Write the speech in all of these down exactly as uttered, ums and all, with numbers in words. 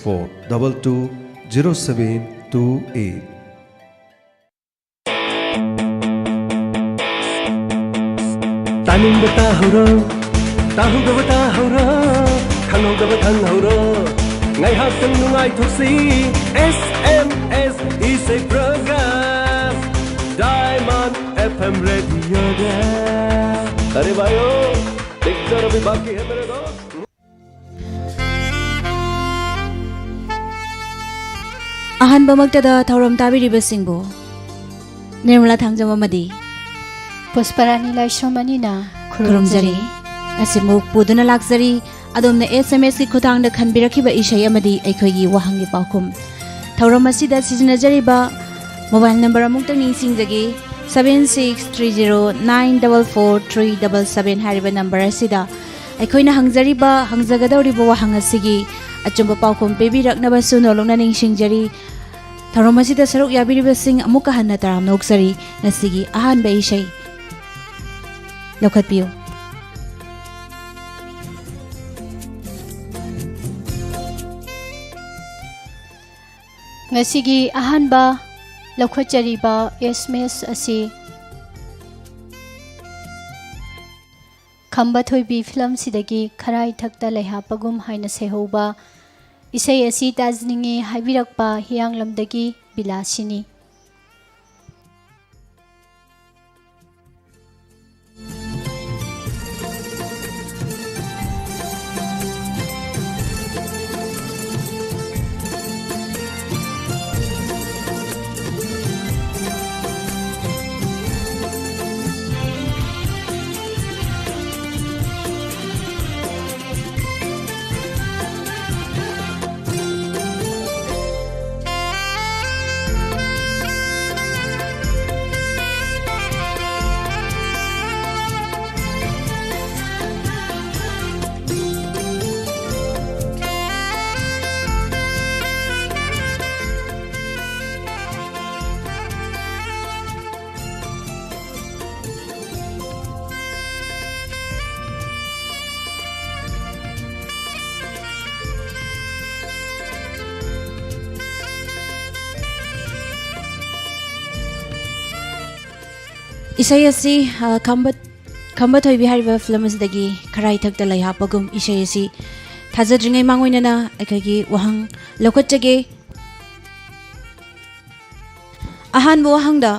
four double two zero seven two eight. ꯇꯥꯅꯤꯡꯕ ꯇꯥꯍꯧꯔꯣ, ꯇꯥꯍꯧꯗꯕ ꯇꯥꯍꯧꯔꯣ, ꯈꯪꯍꯧꯗꯕ ꯈꯪꯍꯧꯔꯣ꯫ ꯉꯥꯏꯍꯥꯛꯇꯪ ꯅꯨꯡꯉꯥꯏꯊꯣꯛꯁꯤ꯫ S M S ꯏꯁꯩ program Diamond F M radioꯗ꯫ अरे भाइयों, देखते रहो अभी बाकी है मेरे दोस्त। ꯑꯍꯥꯟꯕꯃꯛꯇꯗ ꯊꯧꯔꯝ ꯇꯥꯕꯤꯔꯤꯕꯁꯤꯡꯕꯨ ꯅꯤꯔꯃꯂꯥ ꯊꯥꯡꯖꯝ ꯑꯃꯗꯤ ꯄꯨꯁꯄꯔꯥꯅꯤ ꯂꯥꯏꯁ꯭ꯔꯝ ꯑꯅꯤꯅ ꯈꯨꯔꯨꯝꯖꯔꯤ꯫ ꯈꯨꯔꯨꯝꯖꯔꯤ꯫ ꯑꯁꯤꯃꯨꯛ ꯄꯨꯗꯨꯅ ꯂꯥꯛꯆꯔꯤ꯫ ꯑꯗꯣꯝꯅ S M S ꯀꯤ ꯈꯨꯠꯊꯥꯡꯗ ꯈꯟꯕꯤꯔꯛꯈꯤꯕ ꯏꯁꯩ ꯑꯃꯗꯤ ꯑꯩꯈꯣꯏꯒꯤ ꯋꯥꯍꯪꯒꯤ ꯄꯥꯎꯈꯨꯝ꯫ ꯊꯧꯔꯝ ꯑꯁꯤꯗ ꯁꯤꯖꯤꯟꯅꯖꯔꯤꯕ mobile number ꯑꯃꯨꯛꯇꯪ ꯅꯤꯡꯁꯤꯡꯖꯒꯦ, seven six three zero nine double four three double seven ꯍꯥꯏꯔꯤꯕ number ꯑꯁꯤꯗ ꯑꯩꯈꯣꯏꯅ ꯍꯪꯖꯔꯤꯕ, ꯍꯪꯖꯒꯗꯧꯔꯤꯕ ꯋꯥꯍꯪ ꯑꯁꯤꯒꯤ ꯑꯆꯨꯝꯕ ꯄꯥꯎꯈꯨꯝ ꯄꯤꯕꯤꯔꯛꯅꯕꯁꯨ ꯅꯣꯜꯂꯨꯛꯅ ꯅꯤꯡꯁꯤꯡꯖꯔꯤ꯫ ꯊꯧꯔꯝ ꯑꯁꯤꯗ ꯁꯔꯨꯛ ꯌꯥꯕꯤꯔꯤꯕꯁꯤꯡ ꯑꯃꯨꯛꯀ ꯍꯟꯅ ꯇꯔꯥꯝꯅ ꯑꯣꯛꯆꯔꯤ꯫ ꯉꯁꯤꯒꯤ ꯑꯍꯥꯟꯕ ꯏꯁꯩ ꯂꯧꯈꯠꯄꯤꯌꯨ꯫ ꯉꯁꯤꯒꯤ ꯑꯍꯥꯟꯕ ꯂꯧꯈꯠꯆꯔꯤꯕ S M S ꯑꯁꯤ ꯈꯝꯕ ꯊꯣꯏꯕꯤ ꯐꯤꯂꯝꯁꯤꯗꯒꯤ ꯈꯔꯥꯏ ꯊꯛꯇ ꯂꯩꯍꯥꯞꯄꯒꯨꯝ ꯍꯥꯏꯅ ꯁꯩꯍꯧꯕ ꯏꯁꯩ ꯑꯁꯤ ꯇꯥꯖꯅꯤꯡꯉꯤ ꯍꯥꯏꯕꯤꯔꯛꯄ ꯍꯤꯌꯥꯡꯂꯝꯗꯒꯤ ꯕꯤꯂꯥꯁꯤꯅꯤ꯫ ꯏꯁꯩ ꯑꯁꯤ, ꯑ, ꯈꯝꯕ, ꯈꯝꯕ ꯊꯣꯏꯕꯤ ꯍꯥꯏꯔꯤꯕ ꯐꯤꯂꯝ ꯑꯁꯤꯗꯒꯤ ꯈꯔꯥꯏ ꯊꯛꯇ ꯂꯩ ꯍꯥꯞꯄꯒꯨꯝ ꯏꯁꯩ ꯑꯁꯤ ꯊꯥꯖꯗ꯭ꯔꯤꯉꯩ ꯃꯥꯡꯑꯣꯏꯅꯅ ꯑꯩꯈꯣꯏꯒꯤ ꯋꯥꯍꯪ ꯂꯧꯈꯠꯆꯒꯦ꯫ ꯑꯍꯥꯟꯕ ꯋꯥꯍꯪꯗ,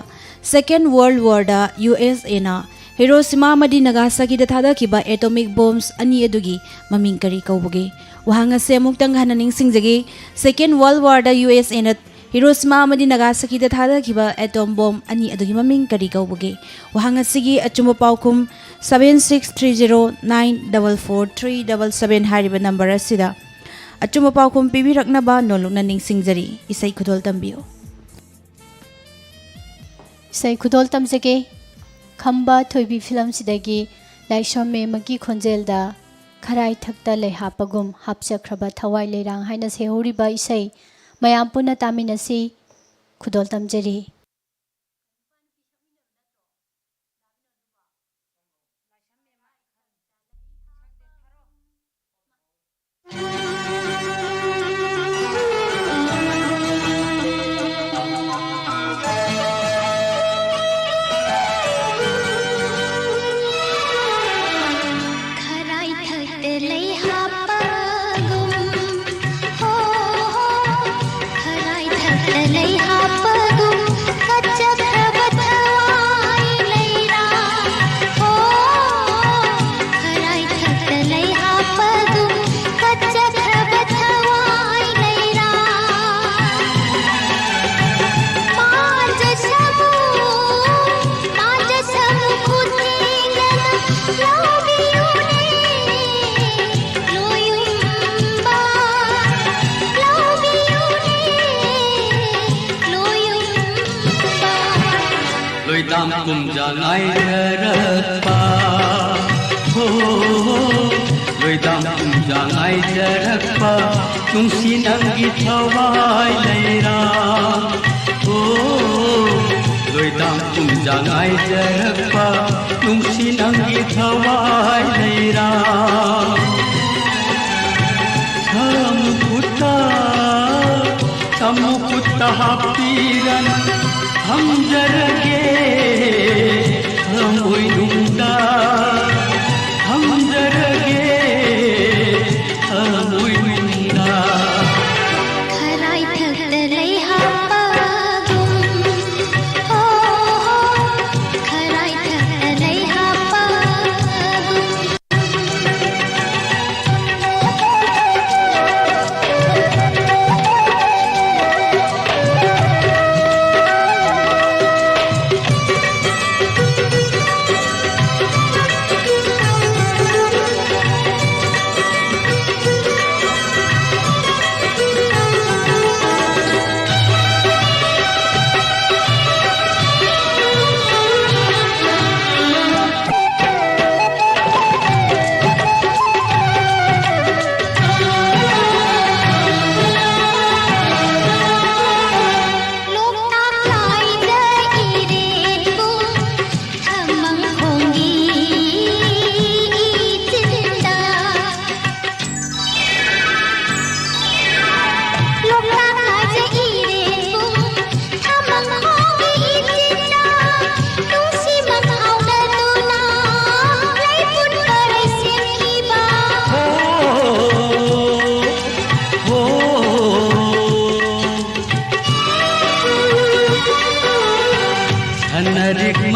Second World Warꯗ ꯌꯨ ꯑꯦꯁ ꯑꯦꯅ ꯍꯤꯔꯣꯁꯤꯃꯥ ꯑꯃꯗꯤ ꯅꯥꯒꯥꯁꯥꯀꯤꯗ ꯊꯥꯗꯈꯤꯕ ꯑꯦꯇꯣꯃꯤꯛ ꯕꯣꯝꯁ ꯑꯅꯤ ꯑꯗꯨꯒꯤ ꯃꯃꯤꯡ ꯀꯔꯤ ꯀꯧꯕꯒꯦ? ꯋꯥꯍꯪ ꯑꯁꯤ ꯑꯃꯨꯛꯇꯪ ꯍꯟꯅ ꯅꯤꯡꯁꯤꯡꯖꯒꯦ꯫ Second World Warꯗ ꯌꯨ ꯑꯦꯁ ꯑꯦꯅ ꯍꯤꯔꯣꯁꯤꯃꯥ ꯑꯃꯗꯤ ꯅꯥꯒꯥꯁꯥꯀꯤꯗ ꯊꯥꯗꯈꯤꯕ ꯑꯦꯇꯣꯝ ꯕꯣꯝ ꯑꯅꯤ ꯑꯗꯨꯒꯤ ꯃꯃꯤꯡ ꯀꯔꯤ ꯀꯧꯕꯒꯦ? ꯋꯥꯍꯪ ꯑꯁꯤꯒꯤ ꯑꯆꯨꯝꯕ ꯄꯥꯎꯈꯨꯝ seven six three zero nine double four three double seven ꯍꯥꯏꯔꯤꯕ ꯅꯝꯕꯔ ꯑꯁꯤꯗ ꯑꯆꯨꯝꯕ ꯄꯥꯎꯈꯨꯝ ꯄꯤꯕꯤꯔꯛꯅꯕ ꯅꯣꯜꯂꯨꯛꯅ ꯅꯤꯡꯁꯤꯡꯖꯔꯤ꯫ ꯏꯁꯩ ꯈꯨꯗꯣꯜ ꯇꯝꯕꯤꯌꯨ꯫ ꯏꯁꯩ ꯈꯨꯗꯣꯜ ꯇꯝꯖꯒꯦ꯫ ꯈꯝꯕ ꯊꯣꯏꯕꯤ ꯐꯤꯂꯝꯁꯤꯗꯒꯤ ꯂꯥꯏꯁ꯭ꯔꯝ ꯃꯦꯝꯃꯒꯤ ꯈꯣꯟꯖꯦꯜꯗ ꯈꯔꯥꯏ ꯊꯛꯇ ꯂꯩ ꯍꯥꯞꯄꯒꯨꯝ ꯍꯥꯞꯆꯈ꯭ꯔꯕ ꯊꯋꯥꯏ ꯂꯩꯔꯥꯡ ꯍꯥꯏꯅ ꯁꯩꯍꯧꯔꯤꯕ ꯏꯁꯩ ꯃꯌꯥꯝ ꯄꯨꯟꯅ ꯇꯥꯃꯤꯟꯅꯁꯤ꯫ ꯈꯨꯗꯣꯜ ꯇꯝꯖꯔꯤ꯫ ꯂꯣꯏꯗꯥꯝ ꯀꯨꯝꯖꯥ ꯉꯥꯏꯖꯔꯛꯄ, ꯍꯣ, ꯂꯣꯏꯗꯥꯝ ꯀꯨꯝꯖꯥ ꯉꯥꯏꯖꯔꯛꯄ, ꯅꯨꯡꯁꯤ ꯅꯪꯒꯤ ꯊꯋꯥꯏ ꯂꯩꯔꯥꯡ, ꯍꯣ, ꯂꯣꯏꯗꯥꯝ ꯀꯨꯝꯖꯥ ꯉꯥꯏꯖꯔꯛꯄ, ꯅꯨꯡꯁꯤ ꯅꯪꯒꯤ ꯊꯋꯥꯏ ꯂꯩꯔꯥꯡ꯫ ꯁꯃꯨ ꯈꯨꯠꯇ, ꯁꯃꯨ ꯈꯨꯠꯇ ꯍꯥꯞꯄꯤꯔꯅꯨ, ꯊꯝꯖꯔꯒꯦ꯫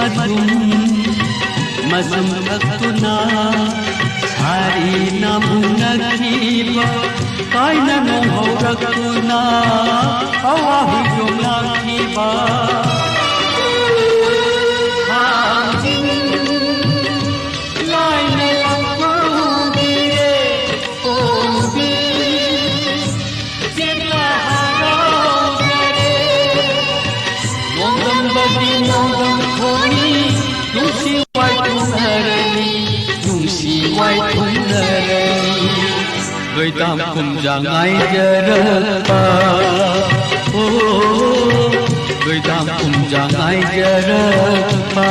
ꯃꯁꯨꯝ ꯃꯁꯨꯝ ꯊꯛꯇꯨꯅ ꯁꯥꯔꯤꯅ ꯃꯨꯟꯅꯈꯤꯕ ꯀꯥꯏꯅ ꯅꯣꯡ ꯍꯧꯔꯛꯇꯨꯅ ꯑꯋꯥ ꯍꯨꯏꯗꯣꯡ ꯂꯥꯛꯈꯤꯕ ꯊꯥꯡꯖꯤꯡ ꯂꯥꯏꯅ ꯂꯥꯡꯐꯥꯎꯕꯤꯔꯦ ꯄꯣꯝꯕꯤ ꯆꯦꯠꯅ ꯍꯔꯥꯎꯖꯔꯦ꯫ ꯅꯣꯡꯗꯝꯕꯒꯤ ꯅꯣꯡꯗꯝ ꯈꯣꯡꯅꯤ ꯅꯨꯡꯁꯤ ꯋꯥꯏꯊꯨꯡꯅꯔꯅꯤ ꯅꯨꯡꯁꯤ ꯋꯥꯏꯊꯨꯡꯅꯔꯅꯤ꯫ ꯂꯣꯏꯗꯥꯝ ꯀꯨꯝꯖꯥ ꯉꯥꯏꯖꯔꯛꯄ ꯑꯣ ꯂꯣꯏꯗꯥꯝ ꯀꯨꯝꯖꯥ ꯉꯥꯏꯖꯔꯛꯄ꯫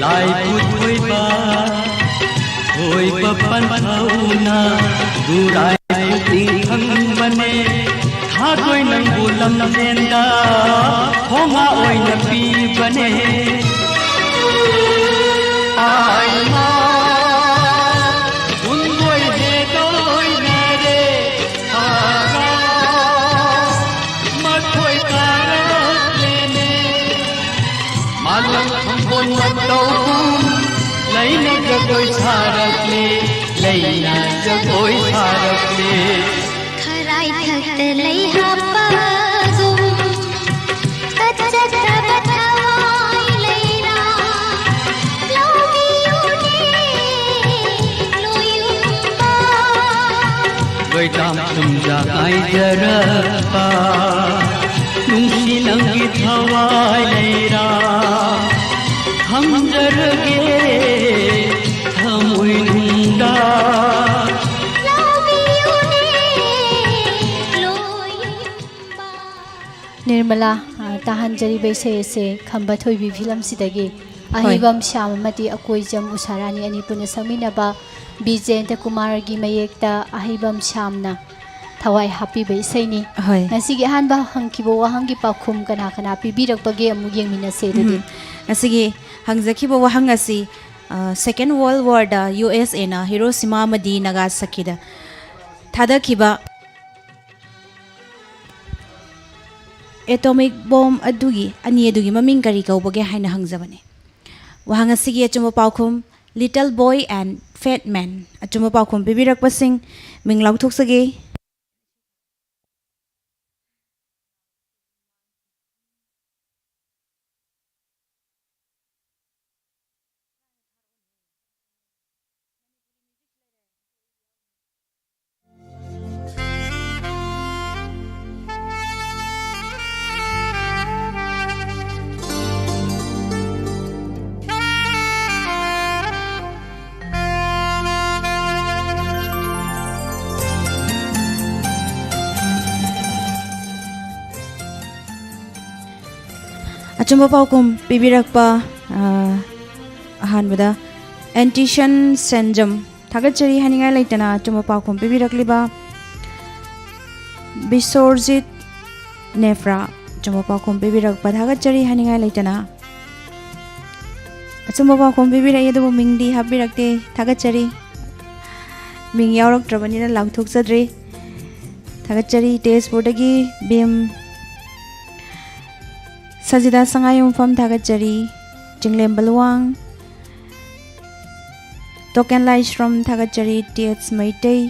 ꯂꯥꯏ ꯄꯨꯊꯣꯏꯕ ꯊꯣꯏꯕ ꯄꯟꯊꯧꯅ ꯂꯨꯔꯥꯏ ꯇꯤꯡꯈꯪꯕꯅꯦ꯫ ꯊꯥꯗꯣꯏ ꯅꯪꯕꯨ ꯂꯝꯖꯦꯟꯗ ꯈꯣꯡꯉꯥ ꯑꯣꯏꯅ ꯄꯤꯕꯅꯦ꯫ ꯑꯥꯏꯃꯥ ꯄꯨꯟꯕꯣꯏ ꯍꯦꯗꯣꯏꯅꯔꯦ꯫ ꯑꯩꯅ ꯖꯒꯣꯏ ꯁꯥꯔꯛꯂꯦ, ꯂꯩꯅ ꯖꯒꯣꯏ ꯁꯥꯔꯛꯂꯦ꯫ ꯈꯔꯥꯏꯊꯛꯇ ꯂꯩ ꯍꯥꯞꯄꯒꯨꯝ ꯀꯠꯆꯗ꯭ꯔꯕ ꯊꯋꯥꯏ ꯂꯩꯔꯥ ꯂꯧꯕꯤꯌꯨꯅꯦ ꯂꯣꯏꯅꯤꯡꯕ꯫ ꯒꯣꯏꯇꯥꯝ ꯇꯨꯝꯖꯥ ꯀꯥꯏꯖꯔꯛꯄ ꯅꯨꯡꯁꯤ ꯅꯪꯒꯤ ꯊꯋꯥꯏ ꯂꯩꯔꯥ ꯊꯝꯖꯔꯒꯦ ꯊꯃꯣꯏꯅꯨꯡꯗ꯫ ꯅꯤꯔꯃꯂꯥ, ꯑ, ꯇꯥꯍꯟꯖꯔꯤꯕ ꯏꯁꯩ ꯑꯁꯦ ꯈꯝꯕ ꯊꯣꯏꯕꯤ ꯐꯤꯂꯝꯁꯤꯗꯒꯤ ꯍꯣꯏ꯫ ꯑꯍꯩꯕꯝ ꯁ꯭ꯌꯥꯝ ꯑꯃꯗꯤ ꯑꯀꯣꯏꯖꯝ ꯎꯁꯥꯔꯥꯅꯤ ꯑꯅꯤ ꯄꯨꯟꯅ ꯁꯛꯃꯤꯟꯅꯕ ꯕꯤ ꯖꯌꯟꯇ ꯀꯨꯃꯥꯔꯒꯤ ꯃꯌꯦꯛꯇ ꯑꯍꯩꯕꯝ ꯁ꯭ꯌꯥꯝꯅ ꯊꯋꯥꯏ ꯍꯥꯞꯄꯤꯕ ꯏꯁꯩꯅꯤ꯫ ꯍꯣꯏ꯫ ꯉꯁꯤꯒꯤ ꯑꯍꯥꯟꯕ ꯍꯪꯈꯤꯕ ꯋꯥꯍꯪꯒꯤ ꯄꯥꯎꯈꯨꯝ ꯀꯅꯥ ꯀꯅꯥ ꯄꯤꯕꯤꯔꯛꯄꯒꯦ ꯑꯃꯨꯛ ꯌꯦꯡꯃꯤꯟꯅꯁꯦ ꯑꯗꯨꯗꯤ꯫ ꯎꯝ꯫ ꯉꯁꯤꯒꯤ ꯍꯪꯖꯈꯤꯕ ꯋꯥꯍꯪ ꯑꯁꯤ, ꯑ, Second World War ꯗ ꯌꯨ ꯑꯦꯁ ꯑꯦꯅ ꯍꯤꯔꯣꯁꯤꯃꯥ ꯑꯃꯗꯤ ꯅꯥꯒꯥꯁꯥꯀꯤꯗ ꯊꯥꯗꯈꯤꯕ ꯑꯦꯇꯣꯃꯤꯛ ꯕꯣꯝ ꯑꯗꯨꯒꯤ ꯑꯅꯤ ꯑꯗꯨꯒꯤ ꯃꯃꯤꯡ ꯀꯔꯤ ꯀꯧꯕꯒꯦ ꯍꯥꯏꯅ ꯍꯪꯖꯕꯅꯤ꯫ ꯋꯥꯍꯪ ꯑꯁꯤꯒꯤ ꯑꯆꯨꯝꯕ ꯄꯥꯎꯈꯨꯝ, Little Boy and Fat Man꯫ ꯑꯆꯨꯝꯕ ꯄꯥꯎꯈꯨꯝ ꯄꯤꯕꯤꯔꯛꯄꯁꯤꯡ ꯃꯤꯡ ꯂꯥꯎꯊꯣꯛꯆꯒꯦ꯫ ꯑꯆꯨꯝꯕ ꯄꯥꯎꯈꯨꯝ ꯄꯤꯕꯤꯔꯛꯄ, ꯑ, ꯑꯍꯥꯟꯕꯗ ꯑꯦꯟꯇꯤꯁꯟ ꯁꯦꯟꯖꯝ, ꯊꯥꯒꯠꯆꯔꯤ ꯍꯥꯏꯅꯤꯡꯉꯥꯏ ꯂꯩꯇꯅ ꯑꯆꯨꯝꯕ ꯄꯥꯎꯈꯨꯝ ꯄꯤꯕꯤꯔꯛꯂꯤꯕ ꯕꯤꯁꯣꯔꯖꯤꯠ ꯅꯦꯐ꯭ꯔꯥ, ꯑꯆꯨꯝꯕ ꯄꯥꯎꯈꯨꯝ ꯄꯤꯕꯤꯔꯛꯄ ꯊꯥꯒꯠꯆꯔꯤ ꯍꯥꯏꯅꯤꯡꯉꯥꯏ ꯂꯩꯇꯅ꯫ ꯑꯆꯨꯝꯕ ꯄꯥꯎꯈꯨꯝ ꯄꯤꯕꯤꯔꯛꯏ, ꯑꯗꯨꯕꯨ ꯃꯤꯡꯗꯤ ꯍꯥꯞꯄꯤꯔꯛꯇꯦ, ꯊꯥꯒꯠꯆꯔꯤ꯫ ꯃꯤꯡ ꯌꯥꯎꯔꯛꯇ꯭ꯔꯕꯅꯤꯅ ꯂꯥꯎꯊꯣꯛꯆꯗ꯭ꯔꯤ꯫ ꯊꯥꯒꯠꯆꯔꯤ꯫ ꯇꯦꯖꯄꯨꯔꯗꯒꯤ ꯚꯤꯝ꯫ ꯁꯖꯤꯗꯥ ꯁꯉꯥꯏꯌꯨꯝꯐꯝ ꯊꯥꯒꯠꯆꯔꯤ꯫ ꯆꯤꯡꯂꯦꯝꯕ ꯂꯨꯋꯥꯡ꯫ Token Laishram, ꯊꯥꯒꯠꯆꯔꯤ꯫ T H Meitei.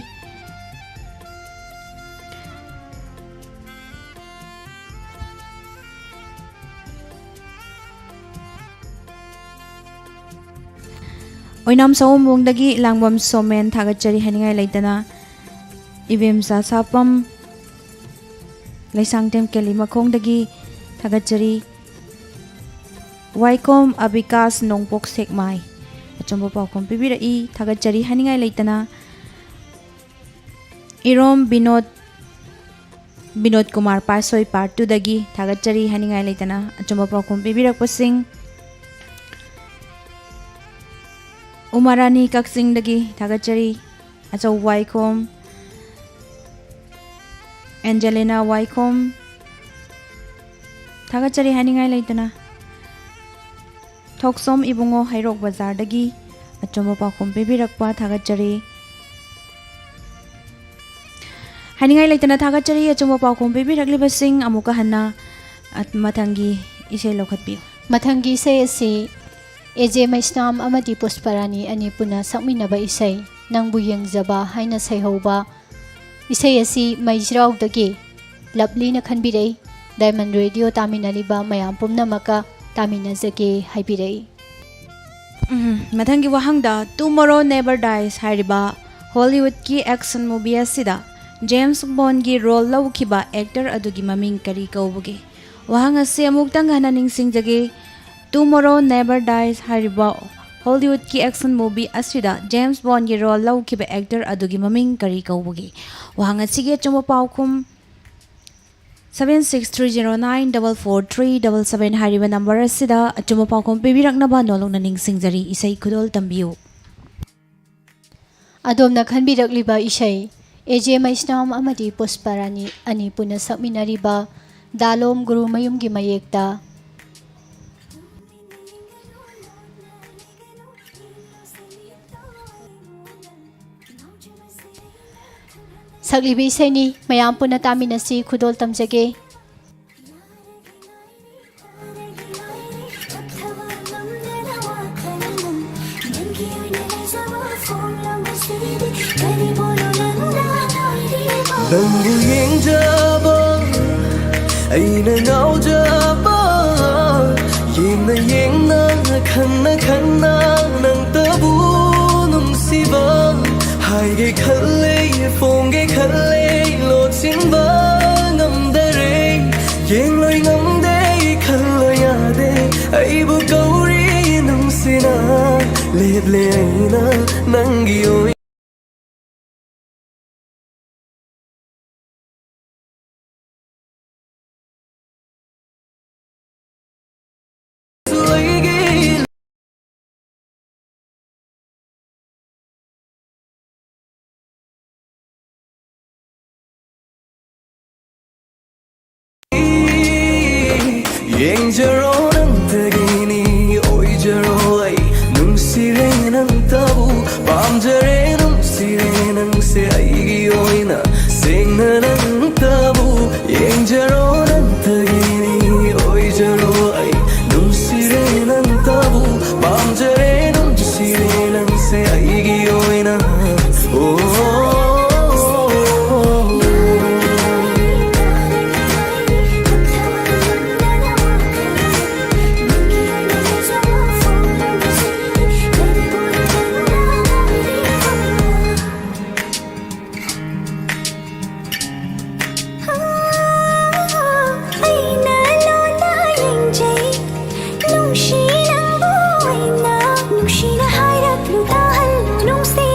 ꯑꯣꯏꯅꯥꯝ ꯁꯑꯣꯝꯕꯨꯡꯗꯒꯤ ꯂꯥꯡꯕꯝ ꯁꯣꯃꯦꯟ, ꯊꯥꯒꯠꯆꯔꯤ ꯍꯥꯏꯅꯤꯡꯉꯥꯏ ꯂꯩꯇꯅ꯫ ꯏꯕꯦꯝꯆꯥ ꯁꯥꯄꯝ, ꯂꯩꯁꯥꯡꯊꯦꯝ ꯀꯦꯂꯤ ꯃꯈꯣꯡꯗꯒꯤ ꯊꯥꯒꯠꯆꯔꯤ꯫ ꯋꯥꯏꯈꯣꯝ ꯑꯕꯤꯀꯥꯁ, ꯅꯣꯡꯄꯣꯛ ꯁꯦꯛꯃꯥꯏ, ꯑꯆꯨꯝꯕ ꯄꯥꯎꯈꯨꯝ ꯄꯤꯕꯤꯔꯛꯏ, ꯊꯥꯒꯠꯆꯔꯤ ꯍꯥꯏꯅꯤꯡꯉꯥꯏ ꯂꯩꯇꯅ꯫ ꯏꯔꯣꯝ ꯕꯤꯅꯣꯗ, ꯕꯤꯅꯣꯗ ꯀꯨꯃꯥꯔ ꯄꯥꯠꯁꯣꯏ, ꯄꯥꯔꯠ ꯇꯨꯗꯒꯤ ꯊꯥꯒꯠꯆꯔꯤ ꯍꯥꯏꯅꯤꯡꯉꯥꯏ ꯂꯩꯇꯅ ꯑꯆꯨꯝꯕ ꯄꯥꯎꯈꯨꯝ ꯄꯤꯕꯤꯔꯛꯄꯁꯤꯡ꯫ ꯎꯃꯥꯔꯥꯅꯤ ꯀꯛꯆꯤꯡꯗꯒꯤ ꯊꯥꯒꯠꯆꯔꯤ꯫ ꯑꯆꯧꯕ ꯋꯥꯏꯈꯣꯝ, ꯑꯦꯟꯖꯦꯂꯤꯅꯥ ꯋꯥꯏꯈꯣꯝ, ꯊꯥꯒꯠꯆꯔꯤ ꯍꯥꯏꯅꯤꯡꯉꯥꯏ ꯂꯩꯇꯅ꯫ ꯊꯣꯛꯆꯣꯝ ꯏꯕꯨꯡꯉꯣ, ꯍꯩꯔꯣꯛ ꯕꯖꯥꯔꯗꯒꯤ ꯑꯆꯨꯝꯕ ꯄꯥꯎꯈꯨꯝ ꯄꯤꯕꯤꯔꯛꯄ ꯊꯥꯒꯠꯆꯔꯤ꯫ ꯍꯥꯏꯅꯤꯡꯉꯥꯏ ꯂꯩꯇꯅ ꯊꯥꯒꯠꯆꯔꯤ ꯑꯆꯨꯝꯕ ꯄꯥꯎꯈꯨꯝ ꯄꯤꯕꯤꯔꯛꯂꯤꯕꯁꯤꯡ꯫ ꯑꯃꯨꯛꯀ ꯍꯟꯅ, ꯑ, ꯃꯊꯪꯒꯤ ꯏꯁꯩ ꯂꯧꯈꯠꯄꯤꯌꯨ꯫ ꯃꯊꯪꯒꯤ ꯏꯁꯩ ꯑꯁꯤ ꯑꯦ ꯖꯦ ꯃꯩꯁꯅꯥꯝ ꯑꯃꯗꯤ ꯄꯨꯁꯄꯔꯥꯅꯤ ꯑꯅꯤ ꯄꯨꯟꯅ ꯁꯛꯃꯤꯟꯅꯕ ꯏꯁꯩ ꯅꯪꯕꯨ ꯌꯦꯡꯖꯕ ꯍꯥꯏꯅ ꯁꯩꯍꯧꯕ ꯏꯁꯩ ꯑꯁꯤ ꯃꯩꯖ꯭ꯔꯥꯎꯗꯒꯤ ꯂꯞꯂꯤꯅ ꯈꯟꯕꯤꯔꯛꯏ꯫ ꯗꯥꯏꯃꯟ ꯔꯦꯗꯤꯑꯣ ꯇꯥꯃꯤꯟꯅꯔꯤꯕ ꯃꯌꯥꯝ ꯄꯨꯝꯅꯃꯛꯀ ꯇꯥꯃꯤꯟꯅꯖꯒꯦ ꯍꯥꯏꯕꯤꯔꯛꯏ꯫ ꯎꯝ, ꯃꯊꯪꯒꯤ ꯋꯥꯍꯪꯗ, Tomorrow Never Dies ꯍꯥꯏꯔꯤꯕ ꯍꯣꯂꯤꯋꯨꯗꯀꯤ ꯑꯦꯛꯁꯟ ꯃꯨꯚꯤ ꯑꯁꯤꯗ ꯖꯦꯝꯁ ꯕꯣꯟꯒꯤ ꯔꯣꯜ ꯂꯧꯈꯤꯕ ꯑꯦꯛꯇꯔ ꯑꯗꯨꯒꯤ ꯃꯃꯤꯡ ꯀꯔꯤ ꯀꯧꯕꯒꯦ? ꯋꯥꯍꯪ ꯑꯁꯤ ꯑꯃꯨꯛꯇꯪ ꯍꯟꯅ ꯅꯤꯡꯁꯤꯡꯖꯒꯦ꯫ Tomorrow Never Dies ꯍꯥꯏꯔꯤꯕ ꯍꯣꯂꯤꯋꯨꯗꯀꯤ ꯑꯦꯛꯁꯟ ꯃꯨꯚꯤ ꯑꯁꯤꯗ ꯖꯦꯝꯁ ꯕꯣꯟꯒꯤ ꯔꯣꯜ ꯂꯧꯈꯤꯕ ꯑꯦꯛꯇꯔ ꯑꯗꯨꯒꯤ ꯃꯃꯤꯡ ꯀꯔꯤ ꯀꯧꯕꯒꯦ? ꯋꯥꯍꯪ ꯑꯁꯤꯒꯤ ꯑꯆꯨꯝꯕ ꯄꯥꯎꯈꯨꯝ seven six three zero nine double four three double seven ꯍꯥꯏꯔꯤꯕ ꯅꯝꯕꯔ ꯑꯁꯤꯗ ꯑꯆꯨꯝꯕ ꯄꯥꯎꯈꯨꯝ ꯄꯤꯕꯤꯔꯛꯅꯕ ꯅꯣꯂꯨꯛꯅ ꯅꯤꯡꯁꯤꯡꯖꯔꯤ꯫ ꯏꯁꯩ ꯈꯨꯗꯣꯜ ꯇꯝꯕꯤꯌꯨ꯫ ꯑꯗꯣꯝꯅ ꯈꯟꯕꯤꯔꯛꯂꯤꯕ ꯏꯁꯩ ꯑꯦ ꯖꯦ ꯃꯩꯁꯅꯥꯝ ꯑꯃꯗꯤ ꯄꯨꯁꯄꯔꯥꯅꯤ ꯑꯅꯤ ꯄꯨꯟꯅ ꯁꯛꯃꯤꯟꯅꯔꯤꯕ ꯗꯥꯂꯣꯝ ꯒꯨꯔꯨꯃꯌꯨꯝꯒꯤ ꯃꯌꯦꯛꯇ꯫ ꯁꯛꯂꯤꯕ ꯏꯁꯩꯅꯤ꯫ ꯃꯌꯥꯝ ꯄꯨꯟꯅ ꯇꯥꯃꯤꯟꯅꯁꯤ꯫ ꯈꯨꯗꯣꯜ ꯇꯝꯖꯒꯦ꯫ ꯅꯪꯕꯨ ꯌꯦꯡꯖꯕ ꯑꯩꯅ ꯉꯥꯎꯖꯕ, ꯌꯦꯡꯅ ꯌꯦꯡꯅ ꯈꯪꯅ ꯈꯪꯅ ꯅꯪꯇꯕꯨ ꯅꯨꯡꯁꯤꯕ꯫ ꯍꯥꯏꯒꯦ ꯈꯜꯂꯦ, ꯐꯣꯡꯒꯦ ꯈꯜꯂꯦ, ꯂꯣꯠꯁꯤꯟꯕ ꯉꯝꯗꯔꯦ꯫ ꯌꯦꯡꯂꯣꯏ ꯉꯝꯗꯦ, ꯈꯜꯂꯣꯏ ꯌꯥꯗꯦ, ꯑꯩꯕꯨ ꯀꯧꯔꯤ ꯅꯨꯡꯁꯤꯅ꯫ ꯂꯦꯞꯂꯦ ꯑꯩꯅ ꯅꯪꯒꯤ ꯑꯣꯏ ꯌꯦꯡꯖꯔꯣ ꯅꯪꯇꯒꯤꯅꯤ ꯑꯣꯏꯖꯔꯣ ꯑꯩ ꯅꯨꯡꯁꯤꯔꯦ ꯅꯪꯇꯕꯨ ꯄꯥꯝꯖꯔꯦ ꯅꯨꯡꯁꯤꯔꯦ ꯅꯪꯁꯦ ꯑꯩꯒꯤ ꯑꯣꯏꯅ ꯁꯦꯡꯅ ꯅꯪꯇꯕꯨ ꯌꯦꯡꯖꯔꯣ ꯅꯪꯇꯒꯤꯅꯤ ꯑꯣꯏꯖꯔꯣ ꯑꯩ ꯅꯨꯡꯁꯤꯔꯦ ꯅꯪꯇꯕꯨ ꯄꯥꯝꯖꯔꯦ ꯅꯨꯡꯁꯤꯔꯦ ꯅꯪꯁꯦ ꯑꯩꯒꯤ ꯑꯣꯏꯅ꯫ ꯑꯣ꯫ ꯑꯩꯅ ꯂꯣꯟꯅ ꯌꯦꯡꯖꯩ, ꯅꯨꯡꯁꯤ ꯅꯪꯕꯨ ꯑꯩꯅ꯫ ꯅꯨꯡꯁꯤꯅ ꯍꯥꯏꯔꯛꯂꯨ ꯇꯥꯍꯜꯂꯨ ꯅꯨꯡꯁꯤ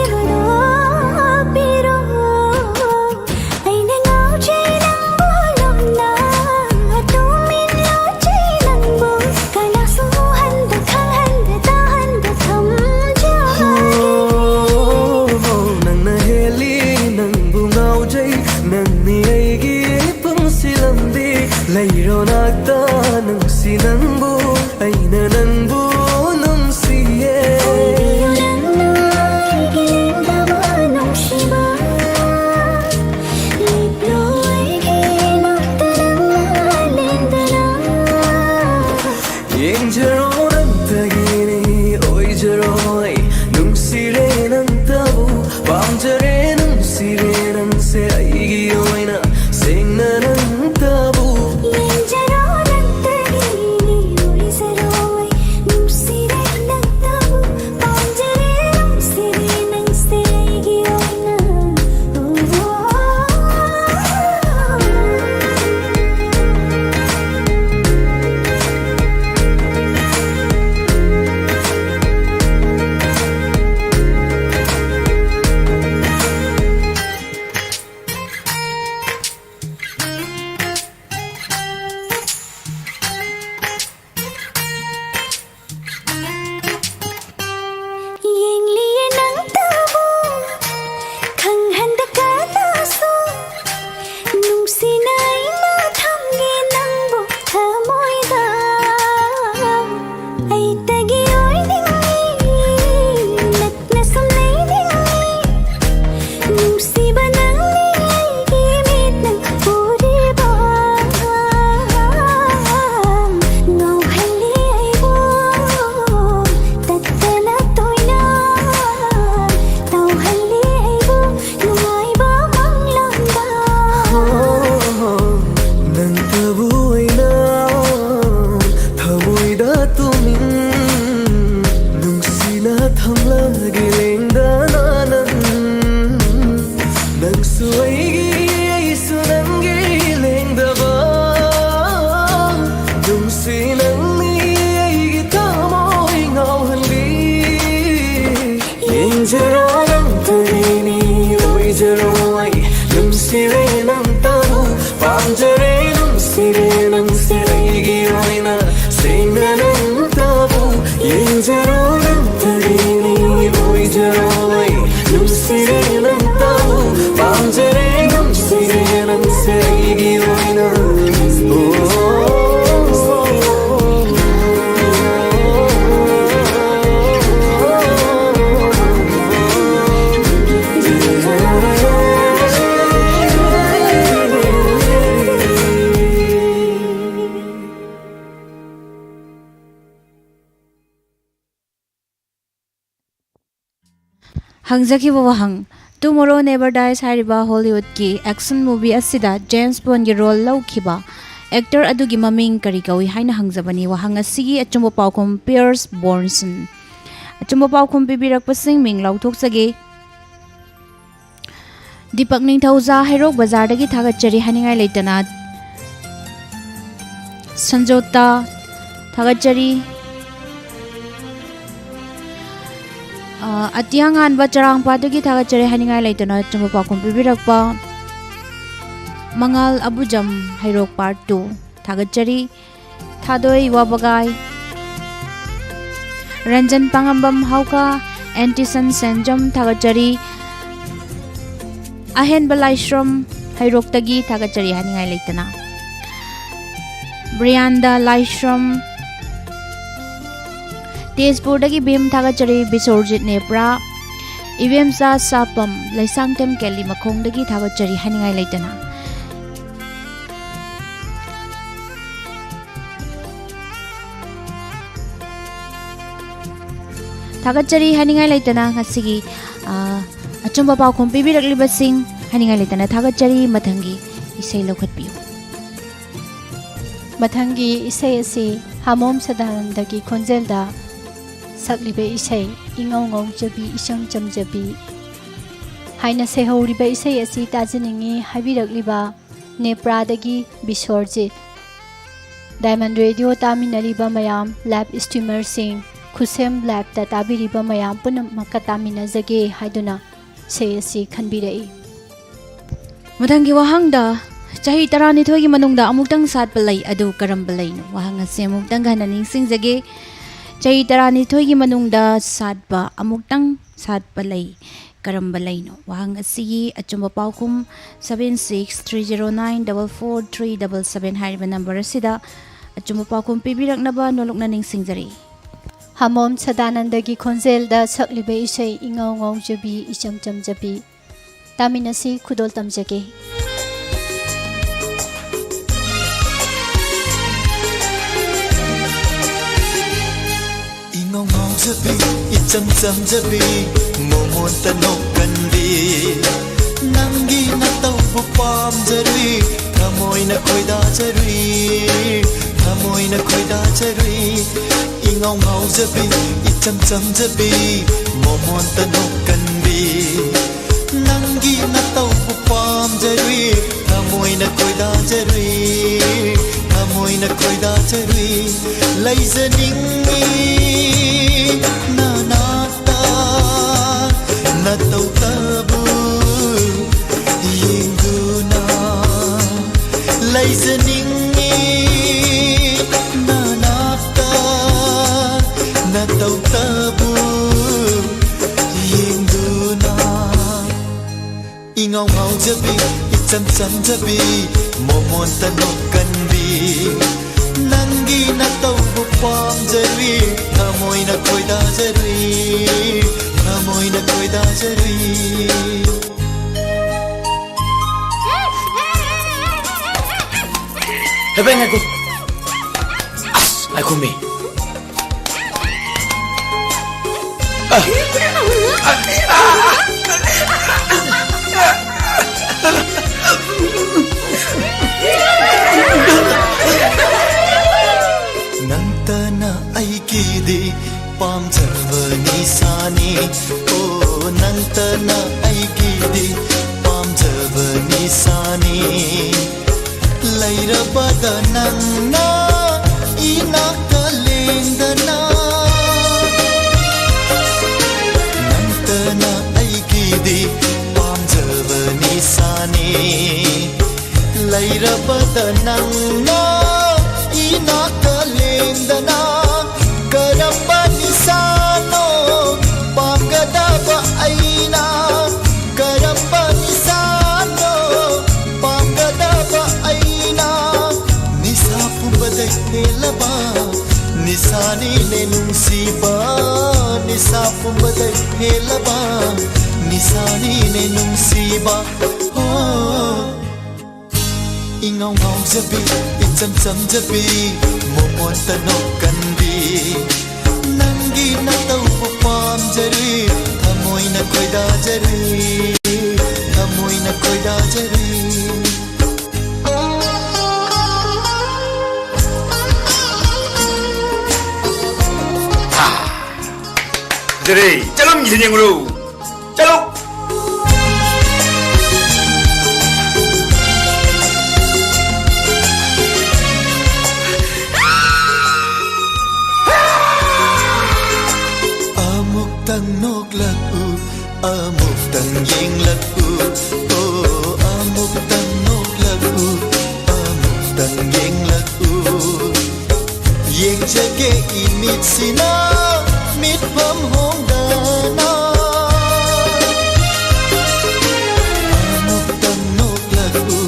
ꯊꯝꯂꯒꯦ ꯂꯦꯡꯗꯅ ꯅꯪ, ꯅꯪꯁꯨ ꯑꯩꯒꯤ, ꯑꯩꯁꯨ ꯅꯪꯒꯤ ꯂꯦꯡꯗꯕ, ꯅꯨꯡꯁꯤ ꯅꯪꯅꯤ ꯑꯩꯒꯤ ꯊꯃꯣꯏ ꯉꯥꯎꯍꯜꯂꯤ꯫ ꯌꯦꯡꯖꯔꯣ ꯅꯪ ꯇꯔꯤꯅꯤ, ꯑꯣꯏꯖꯔꯣ ꯑꯩ, ꯅꯨꯡꯁꯤꯔꯦ ꯅꯪ ꯇꯕꯨ, ꯄꯥꯝꯖꯔꯦ ꯅꯨꯡꯁꯤꯔꯦ ꯅꯪꯁꯦ ꯑꯩꯒꯤ ꯑꯣꯏꯅ, ꯁꯦꯡꯅ ꯅꯪ ꯇꯕꯨ꯫ ꯌꯦꯡꯖꯔꯣ ꯅꯪ ꯇꯔꯤꯅꯤ, ꯑꯣꯏꯖꯔꯣ ꯑꯩ, ꯅꯨꯡꯁꯤꯔꯦ ꯅꯪ ꯇꯕꯨ, ꯄꯥꯝꯖꯔꯦ ꯅꯨꯡꯁꯤꯔꯦ ꯅꯪꯁꯦ ꯑꯩꯒꯤ ꯑꯣꯏꯅ꯫ ꯍꯪꯖꯈꯤꯕ ꯋꯥꯍꯪ, ꯇꯨꯃꯣꯔꯣ ꯅꯦꯕꯔ ꯗꯥꯏꯁ ꯍꯥꯏꯔꯤꯕ ꯍꯣꯂꯤꯋꯨꯗꯀꯤ ꯑꯦꯛꯁꯟ ꯃꯨꯚꯤ ꯑꯁꯤꯗ ꯖꯦꯝꯁ ꯕꯣꯟꯒꯤ ꯔꯣꯜ ꯂꯧꯈꯤꯕ ꯑꯦꯛꯇꯔ ꯑꯗꯨꯒꯤ ꯃꯃꯤꯡ ꯀꯔꯤ ꯀꯧꯏ ꯍꯥꯏꯅ ꯍꯪꯖꯕꯅꯤ꯫ ꯋꯥꯍꯪ ꯑꯁꯤꯒꯤ ꯑꯆꯨꯝꯕ ꯄꯥꯎꯈꯨꯝ ꯄꯤꯌꯔꯁ ꯕ꯭ꯔꯣꯁꯅꯟ꯫ ꯑꯆꯨꯝꯕ ꯄꯥꯎꯈꯨꯝ ꯄꯤꯕꯤꯔꯛꯄꯁꯤꯡ ꯃꯤꯡ ꯂꯥꯎꯊꯣꯛꯆꯒꯦ꯫ ꯗꯤꯄꯛ ꯅꯤꯡꯊꯧꯖꯥ, ꯍꯩꯔꯣꯛ ꯕꯖꯥꯔꯗꯒꯤ ꯊꯥꯒꯠꯆꯔꯤ ꯍꯥꯏꯅꯤꯡꯉꯥꯏ ꯂꯩꯇꯅ꯫ ꯁꯟꯖꯣꯇꯥ, ꯊꯥꯒꯠꯆꯔꯤ꯫ ꯑ, ꯑꯇꯤꯌꯥꯉꯥꯟꯕ, ꯆꯔꯥꯡꯄꯥꯠꯇꯒꯤ ꯊꯥꯒꯠꯆꯔꯤ ꯍꯥꯏꯅꯤꯡꯉꯥꯏ ꯂꯩꯇꯅ ꯑꯆꯨꯝꯕ ꯄꯥꯎꯈꯨꯝ ꯄꯤꯕꯤꯔꯛꯄ꯫ ꯃꯉꯥꯜ ꯑꯕꯨꯖꯝ, ꯍꯩꯔꯣꯛ ꯄꯥꯔꯠ ꯇꯨ, ꯊꯥꯒꯠꯆꯔꯤ꯫ ꯊꯥꯗꯣꯏ ꯋꯥꯕꯒꯥꯏ, ꯔꯟꯖꯟ ꯄꯥꯉꯝꯕꯝ ꯍꯥꯎꯀꯥ, ꯑꯦꯟꯇꯤꯁꯟ ꯁꯦꯟꯖꯝ, ꯊꯥꯒꯠꯆꯔꯤ꯫ ꯑꯍꯦꯟꯕ ꯂꯥꯏꯁ꯭ꯔꯝ, ꯍꯩꯔꯣꯛꯇꯒꯤ ꯊꯥꯒꯠꯆꯔꯤ ꯍꯥꯏꯅꯤꯡꯉꯥꯏ ꯂꯩꯇꯅ꯫ ꯕ꯭ꯔꯤꯌꯥꯟꯗ ꯂꯥꯏꯁ꯭ꯔꯝ, ꯇꯦꯖꯄꯨꯔꯗꯒꯤ ꯚꯤꯝ, ꯊꯥꯒꯠꯆꯔꯤ꯫ ꯕꯤꯁꯣꯔꯖꯤꯠ ꯅꯦꯄ꯭ꯔꯥ, ꯏꯕꯦꯝꯆꯥ ꯁꯥꯄꯝ, ꯂꯩꯁꯥꯡꯊꯦꯝ ꯀꯦꯂꯤ ꯃꯈꯣꯡꯗꯒꯤ ꯊꯥꯒꯠꯆꯔꯤ ꯍꯥꯏꯅꯤꯡꯉꯥꯏ ꯂꯩꯇꯅ꯫ ꯊꯥꯒꯠꯆꯔꯤ ꯍꯥꯏꯅꯤꯡꯉꯥꯏ ꯂꯩꯇꯅ ꯉꯁꯤꯒꯤ, ꯑ, ꯑꯆꯨꯝꯕ ꯄꯥꯎꯈꯨꯝ ꯄꯤꯕꯤꯔꯛꯂꯤꯕꯁꯤꯡ ꯍꯥꯏꯅꯤꯡꯉꯥꯏ ꯂꯩꯇꯅ ꯊꯥꯒꯠꯆꯔꯤ꯫ ꯃꯊꯪꯒꯤ ꯏꯁꯩ ꯂꯧꯈꯠꯄꯤꯌꯨ꯫ ꯃꯊꯪꯒꯤ ꯏꯁꯩ ꯑꯁꯤ ꯍꯥꯃꯣꯝ ꯁꯗꯥꯅꯟꯗꯒꯤ ꯈꯣꯟꯖꯦꯜꯗ ꯁꯛꯂꯤꯕ ꯏꯁꯩ ꯏꯉꯧ ꯉꯧꯖꯕꯤ, ꯏꯆꯝ ꯆꯝꯖꯕꯤ ꯍꯥꯏꯅ ꯁꯩꯍꯧꯔꯤꯕ ꯏꯁꯩ ꯑꯁꯤ ꯇꯥꯖꯅꯤꯡꯏ ꯍꯥꯏꯕꯤꯔꯛꯂꯤꯕ ꯅꯦꯄ꯭ꯔꯥꯗꯒꯤ ꯕꯤꯁ꯭ꯋꯔꯖꯤꯠ꯫ ꯗꯥꯏꯃꯟ ꯔꯦꯗꯤꯑꯣ ꯇꯥꯃꯤꯟꯅꯔꯤꯕ ꯃꯌꯥꯝ, ꯂꯥꯏꯚ ꯁ꯭ꯇ꯭ꯔꯤꯃꯔꯁꯤꯡ, ꯈꯨꯠꯁꯦꯝ ꯂꯥꯏꯚꯇ ꯇꯥꯕꯤꯔꯤꯕ ꯃꯌꯥꯝ ꯄꯨꯝꯅꯃꯛꯀ ꯇꯥꯃꯤꯟꯅꯖꯒꯦ ꯍꯥꯏꯗꯨꯅ ꯏꯁꯩ ꯑꯁꯤ ꯈꯟꯕꯤꯔꯛꯏ꯫ ꯃꯊꯪꯒꯤ ꯋꯥꯍꯪꯗ, ꯆꯍꯤ ꯇꯔꯥꯅꯤꯊꯣꯏꯒꯤ ꯃꯅꯨꯡꯗ ꯑꯃꯨꯛꯇꯪ ꯁꯥꯠꯄ ꯂꯩ ꯑꯗꯨ ꯀꯔꯝꯕ ꯂꯩꯅꯣ? ꯋꯥꯍꯪ ꯑꯁꯤ ꯑꯃꯨꯛꯇꯪ ꯍꯟꯅ ꯅꯤꯡꯁꯤꯡꯖꯒꯦ꯫ ꯆꯍꯤ ꯇꯔꯥꯅꯤꯊꯣꯏꯒꯤ ꯃꯅꯨꯡꯗ ꯁꯥꯠꯄ, ꯑꯃꯨꯛꯇꯪ ꯁꯥꯠꯄ ꯂꯩ ꯀꯔꯝꯕ ꯂꯩꯅꯣ? ꯋꯥꯍꯪ ꯑꯁꯤꯒꯤ ꯑꯆꯨꯝꯕ ꯄꯥꯎꯈꯨꯝ seven six three zero nine double four three double seven ꯍꯥꯏꯔꯤꯕ ꯅꯝꯕꯔ ꯑꯁꯤꯗ ꯑꯆꯨꯝꯕ ꯄꯥꯎꯈꯨꯝ ꯄꯤꯕꯤꯔꯛꯅꯕ ꯅꯣꯂꯨꯛꯅ ꯅꯤꯡꯁꯤꯡꯖꯔꯤ꯫ ꯍꯥꯃꯣꯝ ꯁꯗꯥꯅꯟꯗꯒꯤ ꯈꯣꯟꯖꯦꯜꯗ ꯁꯛꯂꯤꯕ ꯏꯁꯩ ꯏꯉꯧ ꯉꯧꯖꯕꯤ ꯏꯆꯝ ꯆꯝꯖꯕꯤ꯫ ꯇꯥꯃꯤꯟꯅꯁꯤ, ꯈꯨꯗꯣꯜ ꯇꯝꯖꯒꯦ꯫ ꯏꯉꯧ ꯉꯧꯖꯕꯤ, ꯏꯆꯝ ꯆꯝꯖꯕꯤ, ꯃꯣꯃꯣꯟꯇ ꯅꯣꯛꯀꯟꯕꯤ, ꯅꯪꯒꯤ ꯅꯇꯧꯕꯨ ꯄꯥꯝꯖꯔꯨꯏ, ꯊꯃꯣꯏꯅ ꯈꯣꯏꯗꯥꯖꯔꯨꯏ, ꯊꯃꯣꯏꯅ ꯈꯣꯏꯗꯥꯖꯔꯨꯏ꯫ ꯏꯉꯧ ꯉꯧꯖꯕꯤ, ꯏꯆꯝ ꯆꯝꯖꯕꯤ, ꯃꯣꯃꯣꯟꯇ ꯅꯣꯛꯀꯟꯕꯤ, ꯅꯪꯒꯤ ꯅꯇꯧꯕꯨ ꯄꯥꯝꯖꯔꯨꯏ, ꯊꯃꯣꯏꯅ ꯈꯣꯏꯗꯥꯖꯔꯨꯏ, ꯊꯃꯣꯏꯅ ꯈꯣꯏꯗꯥꯖꯔꯨꯏ꯫ ꯂꯩꯖꯅꯤꯡꯏ ꯅꯅꯥꯛꯇ, ꯅꯇꯧꯇꯕꯨ ꯌꯦꯡꯗꯨꯅ꯫ ꯂꯩꯖꯅꯤꯡꯏ ꯅꯅꯥꯛꯇ, ꯅꯇꯧꯇꯕꯨ ꯌꯦꯡꯗꯨꯅ꯫ ꯏꯉꯧ ꯉꯧꯖꯕꯤ, ꯏꯆꯝ ꯆꯝꯖꯕꯤ, ꯃꯣꯃꯣꯟꯇ ꯅꯣꯛꯀꯟꯕꯤ, ꯅꯪꯒꯤ ꯅꯇꯧꯕꯨ ꯄꯥꯝꯖꯔꯨꯏ, ꯊꯃꯣꯏꯅ ꯈꯣꯏꯗꯥꯖꯔꯨꯏ, ꯊꯃꯣꯏꯅ ꯈꯣꯏꯗꯥꯖꯔꯨꯏ꯫ ꯍꯦꯕꯦ, ꯉꯥꯏꯈꯣ꯫ ꯑꯁ, ꯉꯥꯏꯈꯣꯃꯤ꯫ ꯅꯪꯇꯅ ꯑꯩꯒꯤꯗꯤ ꯄꯥꯝꯖꯕ ꯅꯤꯁꯥ꯫ ꯑꯣ, ꯅꯪꯇꯅ ꯑꯩꯒꯤꯗꯤ ꯄꯥꯝꯖꯕ ꯅꯤꯁꯥꯅꯤ꯫ ꯂꯩꯔꯕꯗ ꯅꯪꯅ ꯏꯅꯥꯛꯇ ꯂꯦꯡꯗꯅ, ꯅꯪꯇꯅ ꯑꯩꯒꯤꯗꯤ ꯄꯥꯝꯖꯕ ꯅꯤꯁꯥꯅꯤ꯫ ꯂꯩꯔꯕꯗ ꯅꯪꯅ ꯏꯅꯥꯛꯇ ꯂꯦꯡꯗꯅ, ꯀꯔꯝꯕ ꯅꯤꯁꯥꯅꯣ ꯄꯥꯝꯒꯗꯕ ꯑꯩꯅ? ꯀꯔꯝꯕ ꯅꯤꯁꯥꯅꯣ ꯄꯥꯝꯒꯗꯕ ꯑꯩꯅ? ꯅꯤꯁꯥ ꯄꯨꯝꯕꯗꯩ ꯍꯦꯜꯂꯕ ꯅꯤꯁꯥꯅꯤꯅꯦ ꯅꯨꯡꯁꯤꯕ, ꯅꯤꯁꯥ ꯄꯨꯝꯕꯗꯩ ꯍꯦꯜꯂꯕ ꯅꯤꯁꯥꯅꯤꯅꯦ ꯅꯨꯡꯁꯤꯕ꯫ ꯑꯣ, ꯏꯉꯥꯎ ꯉꯥꯎꯖꯕꯤ, ꯏꯆꯝ ꯆꯝꯖꯕꯤ, ꯃꯣꯃꯣꯟꯇ ꯅꯣꯛꯀꯟꯕꯤ, ꯅꯪꯒꯤ ꯅꯇꯧꯕꯨ ꯄꯥꯝꯖꯔꯤ, ꯊꯃꯣꯏꯅ ꯈꯣꯏꯗꯥꯖꯔꯤ, ꯊꯃꯣꯏꯅ ꯈꯣꯏꯗꯥꯖꯔꯤ꯫ ꯐꯖꯔꯦ꯫ ꯆꯠꯂꯝꯒꯤꯁꯤ ꯌꯦꯡꯉꯨꯔꯣ꯫ ꯆꯠꯂꯣ꯫ ꯑꯃꯨꯛꯇꯪ ꯅꯣꯛꯂꯛꯎ, ꯑꯃꯨꯛꯇꯪ ꯌꯦꯡꯂꯛꯎ, ꯑꯣ, ꯑꯃꯨꯛꯇꯪ ꯅꯣꯛꯂꯛꯎ, ꯑꯃꯨꯛꯇꯪ ꯌꯦꯡꯂꯛꯎ꯫ ꯌꯦꯡꯖꯒꯦ ꯏꯃꯤꯠꯁꯤꯅ ꯃꯤꯠꯐꯝ ꯍꯣꯡꯗꯅ꯫ ꯑꯃꯨꯛꯇꯪ ꯅꯣꯛꯂꯛꯎ,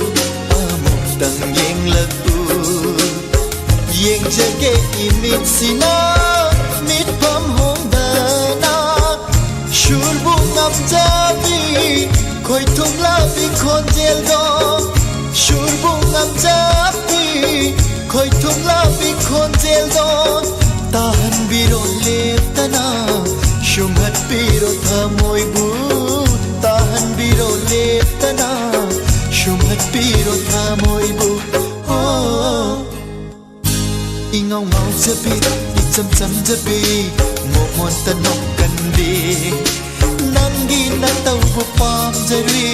ꯑꯃꯨꯛꯇꯪ ꯌꯦꯡꯂꯛꯎ꯫ ꯌꯦꯡꯖꯒꯦ ꯏꯃꯤꯠꯁꯤꯅ ꯃꯤꯠꯐꯝ ꯍꯣꯡꯗꯅ꯫ ꯁꯨꯔꯕꯨ ꯉꯝꯖꯕꯤ ꯈꯣꯏꯊꯨꯝꯂꯕꯤ ꯈꯣꯟꯖꯦꯜꯗꯣ, ꯁꯨꯔꯕꯨ ꯉꯝꯖꯕꯤ ꯈꯣꯏꯊꯨꯝꯂꯕꯤ ꯈꯣꯟꯖꯦꯜꯗꯣ, ꯇꯥꯍꯟꯕꯤꯔꯣ ꯂꯦꯞꯇꯅ, ꯁꯨꯝꯍꯠꯄꯤꯔꯣ ꯊꯃꯣꯏꯕꯨ, ꯇꯥꯍꯟꯕꯤꯔꯣ ꯂꯦꯞꯇꯅ, ꯁꯨꯝꯍꯠꯄꯤꯔꯣ ꯊꯃꯣꯏꯕꯨ꯫ ꯑꯣ, ꯏꯉꯥꯎ ꯉꯥꯎꯖꯕꯤ, ꯏꯆꯝ ꯆꯝꯖꯕꯤ, ꯃꯣꯃꯣꯟꯇ ꯅꯣꯛꯀꯟꯕꯤ, ꯅꯪꯒꯤ ꯅꯇꯧꯕꯨ ꯄꯥꯝꯖꯔꯤ,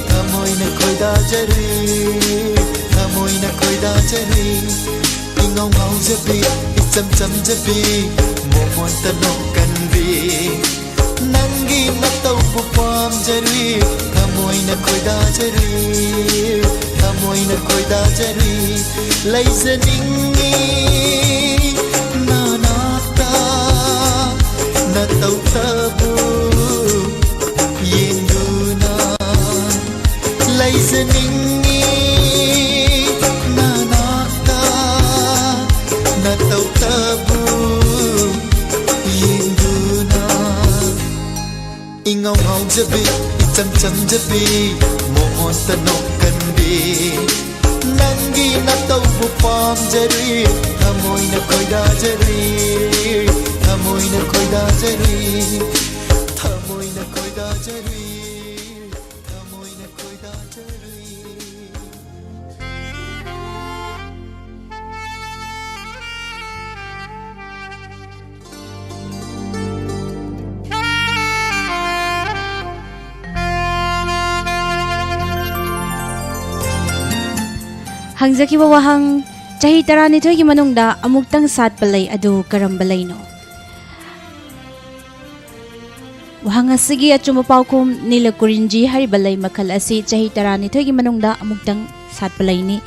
ꯊꯃꯣꯏꯅ ꯈꯣꯏꯗꯥꯖꯔꯤ, ꯊꯃꯣꯏꯅ ꯈꯣꯏꯗꯥꯖꯔꯤ꯫ ꯏꯉꯥꯎ ꯉꯥꯎꯖꯕꯤ, ꯏꯆꯝ ꯆꯝꯖꯕꯤ, ꯃꯣꯃꯣꯟꯇ ꯅꯣꯛꯀꯟꯕꯤ, ꯅꯪꯒꯤ ꯅꯇꯧꯕꯨ ꯄꯥꯝꯖꯔꯤ, ꯊꯃꯣꯏꯅ ꯈꯣꯏꯗꯥꯖꯔꯤ, ꯊꯃꯣꯏꯅ ꯈꯣꯏꯗꯥꯖꯔꯤ꯫ ꯂꯩꯖꯅꯤꯡꯉꯤ ꯅꯅꯥꯛꯇ, ꯅꯇꯧꯇꯕꯨ ꯌꯦꯡꯗꯨꯅ꯫ ꯂꯩꯖꯅꯤꯡꯉꯤ ꯅꯅꯥꯛꯇ, ꯅꯇꯧꯇꯕꯨ ꯌꯦꯡꯗꯨꯅ꯫ ꯏꯉꯥꯎ ꯉꯥꯎꯖꯕꯤ, ꯏꯆꯝ ꯆꯝꯖꯕꯤ, ꯃꯣꯃꯣꯟꯇ ꯅꯣꯛꯀꯟꯕꯤ, ꯅꯪꯒꯤ ꯅꯇꯧꯕꯨ ꯄꯥꯝꯖꯔꯤ, ꯊꯃꯣꯏꯅ ꯈꯣꯏꯗꯥꯖꯔꯤ, ꯊꯃꯣꯏꯅ ꯈꯣꯏꯗꯥꯖꯔꯤ, ꯊꯃꯣꯏꯅ ꯈꯣꯏꯗꯥꯖꯔꯤ, ꯊꯃꯣꯏꯅ ꯈꯣꯏꯗꯥꯖꯔꯤ꯫ ꯍꯪꯖꯈꯤꯕ ꯋꯥꯍꯪ, ꯆꯍꯤ ꯇꯔꯥꯅꯤꯊꯣꯏꯒꯤ ꯃꯅꯨꯡꯗ ꯑꯃꯨꯛꯇꯪ ꯁꯥꯠꯄ ꯂꯩ ꯑꯗꯨ ꯀꯔꯝꯕ ꯂꯩꯅꯣ? ꯋꯥꯍꯪ ꯑꯁꯤꯒꯤ ꯑꯆꯨꯝꯕ ꯄꯥꯎꯈꯨꯝ, ꯅꯤꯂꯀꯨꯔꯤꯟꯖꯤ ꯍꯥꯏꯔꯤꯕ ꯂꯩ ꯃꯈꯜ ꯑꯁꯤ ꯆꯍꯤ ꯇꯔꯥꯅꯤꯊꯣꯏꯒꯤ ꯃꯅꯨꯡꯗ ꯑꯃꯨꯛꯇꯪ ꯁꯥꯠꯄ ꯂꯩꯅꯤ꯫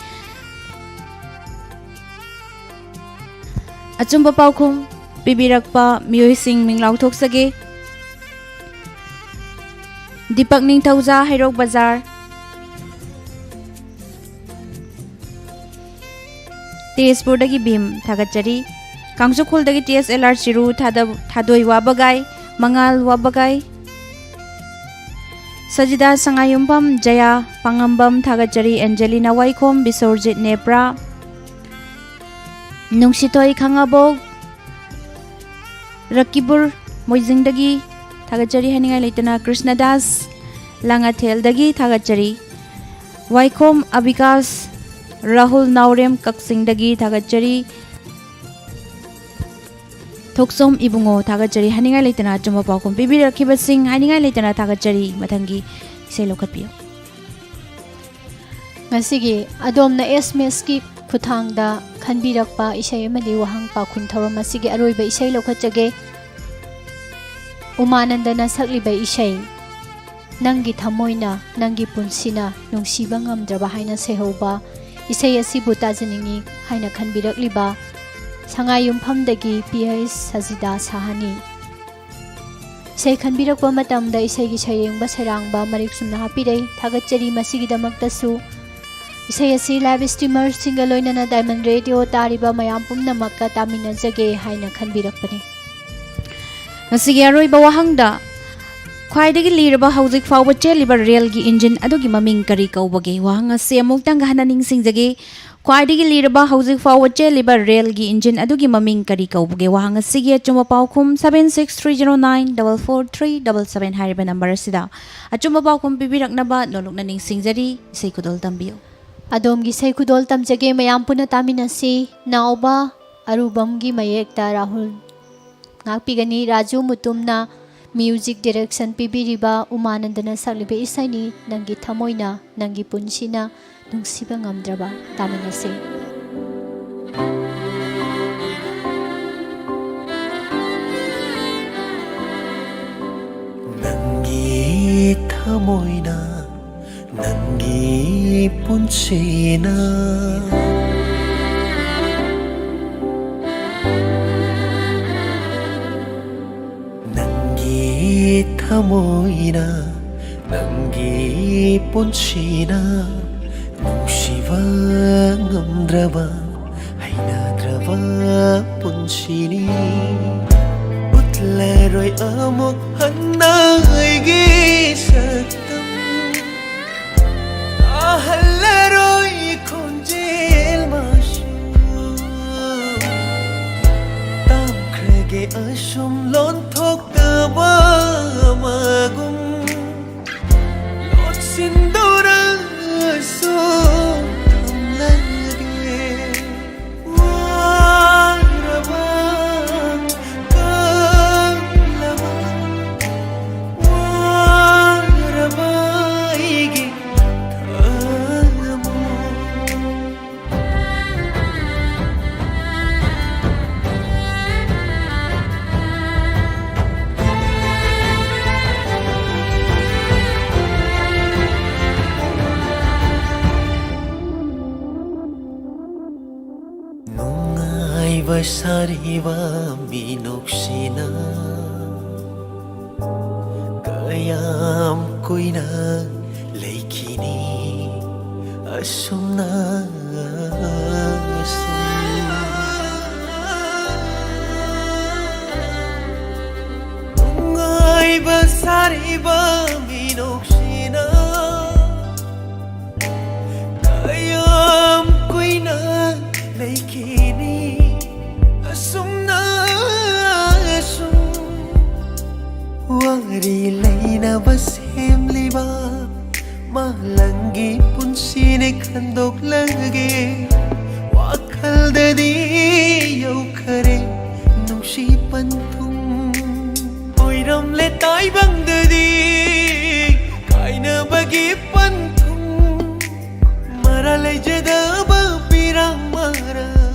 ꯑꯆꯨꯝꯕ ꯄꯥꯎꯈꯨꯝ ꯄꯤꯕꯤꯔꯛꯄ ꯃꯤꯑꯣꯏꯁꯤꯡ ꯃꯤꯡ ꯂꯥꯎꯊꯣꯛꯆꯒꯦ꯫ ꯗꯤꯄꯛ ꯅꯤꯡꯊꯧꯖꯥ, ꯍꯩꯔꯣꯛ ꯕꯖꯥꯔ꯫ ꯇꯦꯖꯄꯨꯔꯗꯒꯤ ꯚꯤꯝ ꯊꯥꯒꯠꯆꯔꯤ꯫ ꯀꯥꯡꯖꯩꯈꯨꯜꯗꯒꯤ ꯇꯤ ꯑꯦꯁ ꯑꯦꯜ ꯑꯥꯔ ꯆꯤꯔꯨ, ꯊꯥꯗ-, ꯊꯥꯗꯣꯏ ꯋꯥꯕꯒꯥꯏ, ꯃꯉꯥꯜ ꯋꯥꯕꯒꯥꯏ꯫ ꯁꯖꯤꯗꯥ ꯁꯉꯥꯏꯌꯨꯝꯐꯝ, ꯖꯌꯥ ꯄꯥꯉꯝꯕꯝ ꯊꯥꯒꯠꯆꯔꯤ꯫ ꯑꯦꯟꯖꯦꯂꯤꯅꯥ ꯋꯥꯏꯈꯣꯝ, ꯕꯤꯁꯣꯔꯖꯤꯠ ꯅꯦꯄ꯭ꯔꯥ, ꯅꯨꯡꯁꯤꯊꯣꯏ ꯈꯥꯉꯕꯣꯛ, ꯔꯀꯤꯕꯨꯔ ꯃꯣꯏꯖꯤꯡꯗꯒꯤ ꯊꯥꯒꯠꯆꯔꯤ ꯍꯥꯏꯅꯤꯡꯉꯥꯏ ꯂꯩꯇꯅ, ꯀ꯭ꯔꯤꯁꯅꯗꯥꯁ ꯂꯥꯡꯉꯊꯦꯜꯗꯒꯤ ꯊꯥꯒꯠꯆꯔꯤ꯫ ꯋꯥꯏꯈꯣꯝ ꯑꯕꯤꯀꯥꯁ, ꯔꯥꯍꯨꯜ ꯅꯥꯎꯔꯦꯝ ꯀꯛꯆꯤꯡꯗꯒꯤ ꯊꯥꯒꯠꯆꯔꯤ꯫ ꯅꯣꯛꯆꯣꯝ ꯏꯕꯨꯡꯉꯣ, ꯊꯥꯒꯠꯆꯔꯤ꯫ ꯍꯥꯏꯅꯤꯡꯉꯥꯏ ꯂꯩꯇꯅ ꯑꯆꯨꯝꯕ ꯄꯥꯎꯈꯨꯝ ꯄꯤꯕꯤꯔꯛꯈꯤꯕꯁꯤꯡ, ꯍꯥꯏꯅꯤꯡꯉꯥꯏ ꯂꯩꯇꯅ ꯊꯥꯒꯠꯆꯔꯤ꯫ ꯃꯊꯪꯒꯤ ꯏꯁꯩ ꯂꯧꯈꯠꯄꯤꯌꯨ꯫ ꯉꯁꯤꯒꯤ ꯑꯗꯣꯝꯅ ꯑꯦꯁ ꯑꯦꯝ ꯑꯦꯁꯀꯤ ꯈꯨꯠꯊꯥꯡꯗ ꯈꯟꯕꯤꯔꯛꯄ ꯏꯁꯩ ꯑꯃꯗꯤ ꯋꯥꯍꯪ ꯄꯥꯎꯈꯨꯝ ꯊꯧꯔꯝ ꯑꯁꯤꯒꯤ ꯑꯔꯣꯏꯕ ꯏꯁꯩ ꯂꯧꯈꯠꯆꯒꯦ꯫ ꯎꯃꯥꯅꯟꯗꯅ ꯁꯛꯂꯤꯕ ꯏꯁꯩ "ꯅꯪꯒꯤ ꯊꯃꯣꯏꯅ, ꯅꯪꯒꯤ ꯄꯨꯟꯁꯤꯅ ꯅꯨꯡꯁꯤꯕ ꯉꯝꯗ꯭ꯔꯕ" ꯍꯥꯏꯅ ꯁꯩꯍꯧꯕ ꯏꯁꯩ ꯑꯁꯤꯕꯨ ꯇꯥꯖꯅꯤꯡꯏ ꯍꯥꯏꯅ ꯈꯟꯕꯤꯔꯛꯂꯤꯕ ꯁꯉꯥꯏ ꯌꯨꯝꯐꯝꯗꯒꯤ ꯄꯤ ꯑꯩꯆ ꯁꯖꯤꯗꯥ ꯁꯍꯥꯅꯤ꯫ ꯏꯁꯩ ꯈꯟꯕꯤꯔꯛꯄ ꯃꯇꯝꯗ ꯏꯁꯩꯒꯤ ꯁꯩꯔꯦꯡꯕ ꯁꯩꯔꯥꯡꯕ ꯃꯔꯤꯛ ꯆꯨꯝꯅ ꯍꯥꯞꯄꯤꯔꯩ꯫ ꯊꯥꯒꯠꯆꯔꯤ꯫ ꯃꯁꯤꯒꯤꯗꯃꯛꯇꯁꯨ ꯏꯁꯩ ꯑꯁꯤ ꯂꯥꯏꯚ ꯁ꯭ꯇ꯭ꯔꯤꯃꯔꯁꯤꯡꯒ ꯂꯣꯏꯅꯅ ꯗꯥꯏꯃꯟ ꯔꯦꯗꯤꯑꯣ ꯇꯥꯔꯤꯕ ꯃꯌꯥꯝ ꯄꯨꯝꯅꯃꯛꯀ ꯇꯥꯃꯤꯟꯅꯖꯒꯦ ꯍꯥꯏꯅ ꯈꯟꯕꯤꯔꯛꯄꯅꯤ꯫ ꯉꯁꯤꯒꯤ ꯑꯔꯣꯏꯕ ꯋꯥꯍꯪꯗ, ꯈ꯭ꯋꯥꯏꯗꯒꯤ ꯂꯤꯔꯕ ꯍꯧꯖꯤꯛ ꯐꯥꯎꯕ ꯆꯦꯜꯂꯤꯕ ꯔꯦꯜꯒꯤ ꯏꯟꯖꯤꯟ ꯑꯗꯨꯒꯤ ꯃꯃꯤꯡ ꯀꯔꯤ ꯀꯧꯕꯒꯦ? ꯋꯥꯍꯪ ꯑꯁꯤ ꯑꯃꯨꯛꯇꯪꯒ ꯍꯟꯅ ꯅꯤꯡꯁꯤꯡꯖꯒꯦ꯫ ꯈ꯭ꯋꯥꯏꯗꯒꯤ ꯂꯤꯔꯕ ꯍꯧꯖꯤꯛ ꯐꯥꯎꯕ ꯆꯦꯜꯂꯤꯕ ꯔꯦꯜꯒꯤ ꯏꯟꯖꯤꯟ ꯑꯗꯨꯒꯤ ꯃꯃꯤꯡ ꯀꯔꯤ ꯀꯧꯕꯒꯦ? ꯋꯥꯍꯪ ꯑꯁꯤꯒꯤ ꯑꯆꯨꯝꯕ ꯄꯥꯎꯈꯨꯝ seven six three zero nine double four three double seven ꯍꯥꯏꯔꯤꯕ ꯅꯝꯕꯔ ꯑꯁꯤꯗ ꯑꯆꯨꯝꯕ ꯄꯥꯎꯈꯨꯝ ꯄꯤꯕꯤꯔꯛꯅꯕ ꯅꯣꯂꯨꯛꯅ ꯅꯤꯡꯁꯤꯡꯖꯔꯤ꯫ ꯏꯁꯩ ꯈꯨꯗꯣꯜ ꯇꯝꯕꯤꯌꯨ꯫ ꯑꯗꯣꯝꯒꯤ ꯏꯁꯩ ꯈꯨꯗꯣꯜ ꯇꯝꯖꯒꯦ, ꯃꯌꯥꯝ ꯄꯨꯟꯅ ꯇꯥꯃꯤꯟꯅꯁꯤ꯫ ꯅꯥꯎꯕ ꯑꯔꯨꯕꯝꯒꯤ ꯃꯌꯦꯛꯇ ꯔꯥꯍꯨꯜ ꯉꯥꯛꯄꯤꯒꯅꯤ꯫ ꯔꯥꯖꯨ ꯃꯨꯇꯨꯝꯅ ꯃ꯭ꯌꯨꯖꯤꯛ ꯗꯤꯔꯦꯛꯁꯟ ꯄꯤꯕꯤꯔꯤꯕ ꯎꯃꯥꯅꯟꯗꯅ ꯁꯛꯂꯤꯕ ꯏꯁꯩꯅꯤ, "ꯅꯪꯒꯤ ꯊꯃꯣꯏꯅ, ꯅꯪꯒꯤ ꯄꯨꯟꯁꯤꯅ ꯅꯨꯡꯁꯤꯕ ꯉꯝꯗ꯭ꯔꯕ"꯫ ꯇꯥꯃꯤꯟꯅꯁꯤ꯫ ꯅꯪꯒꯤ ꯊꯃꯣꯏꯅ, ꯅꯪꯒꯤ ꯄꯨꯟꯁꯤꯅ ꯅꯪꯒꯤ ꯊꯃꯣꯏꯅ, ꯅꯪꯒꯤ ꯄꯨꯟꯁꯤꯅ ꯅꯨꯡꯁꯤꯕ ꯉꯝꯗ꯭ꯔꯕ, ꯍꯩꯅꯗ꯭ꯔꯕ ꯄꯨꯟꯁꯤꯅꯤ꯫ ꯎꯠꯂꯔꯣꯏ ꯑꯃꯨꯛ ꯍꯟꯅ ꯑꯩꯒꯤ ꯁꯛꯇꯝ, ꯇꯥꯍꯜꯂꯔꯣꯏ ꯈꯣꯟꯖꯦꯜ ꯃꯥꯁꯨ꯫ ꯇꯝꯈ꯭ꯔꯒꯦ ꯑꯁꯨꯝ ꯂꯣꯟꯊꯣꯛꯇꯕ ꯑꯃꯒꯨꯝ, ꯂꯣꯠꯁꯤꯟꯗꯨꯅꯁꯨ ꯊꯝꯂꯒꯦ꯫ ꯋꯥꯔꯕ ꯁꯥꯔꯤꯕ ꯃꯤꯅꯣꯛꯁꯤꯅ ꯀꯌꯥꯝ ꯀꯨꯏꯅ ꯂꯩꯈꯤꯅꯤ ꯑꯁꯨꯝꯅ? ꯑꯁꯨꯝ ꯅꯨꯡꯉꯥꯏꯕ ꯁꯥꯔꯤꯕ ꯃꯤꯅꯣꯛꯁꯤꯅ ꯀꯌꯥꯝ ꯀꯨꯏꯅ ꯂꯩꯈꯤꯅꯤ ꯑꯁꯨꯝꯅ? ꯑꯁꯨꯝ ꯋꯥꯔꯤ ꯂꯩꯅꯕ ꯁꯦꯝꯂꯤꯕ ꯃꯥꯂꯪꯒꯤ ꯄꯨꯟꯁꯤꯅꯦ ꯈꯟꯗꯣꯛꯂꯒꯦ꯫ ꯋꯥꯈꯜꯗꯗꯤ ꯌꯧꯈꯔꯦ ꯅꯨꯡꯁꯤ ꯄꯟꯊꯨꯡ꯫ ꯑꯣꯏꯔꯝꯂꯦ ꯇꯥꯏꯕꯪꯗꯗꯤ ꯀꯥꯏꯅꯕꯒꯤ ꯄꯟꯊꯨꯡ꯫ ꯃꯔꯥ ꯂꯩꯖꯗꯕ ꯄꯤꯔꯥꯡ ꯃꯔꯥ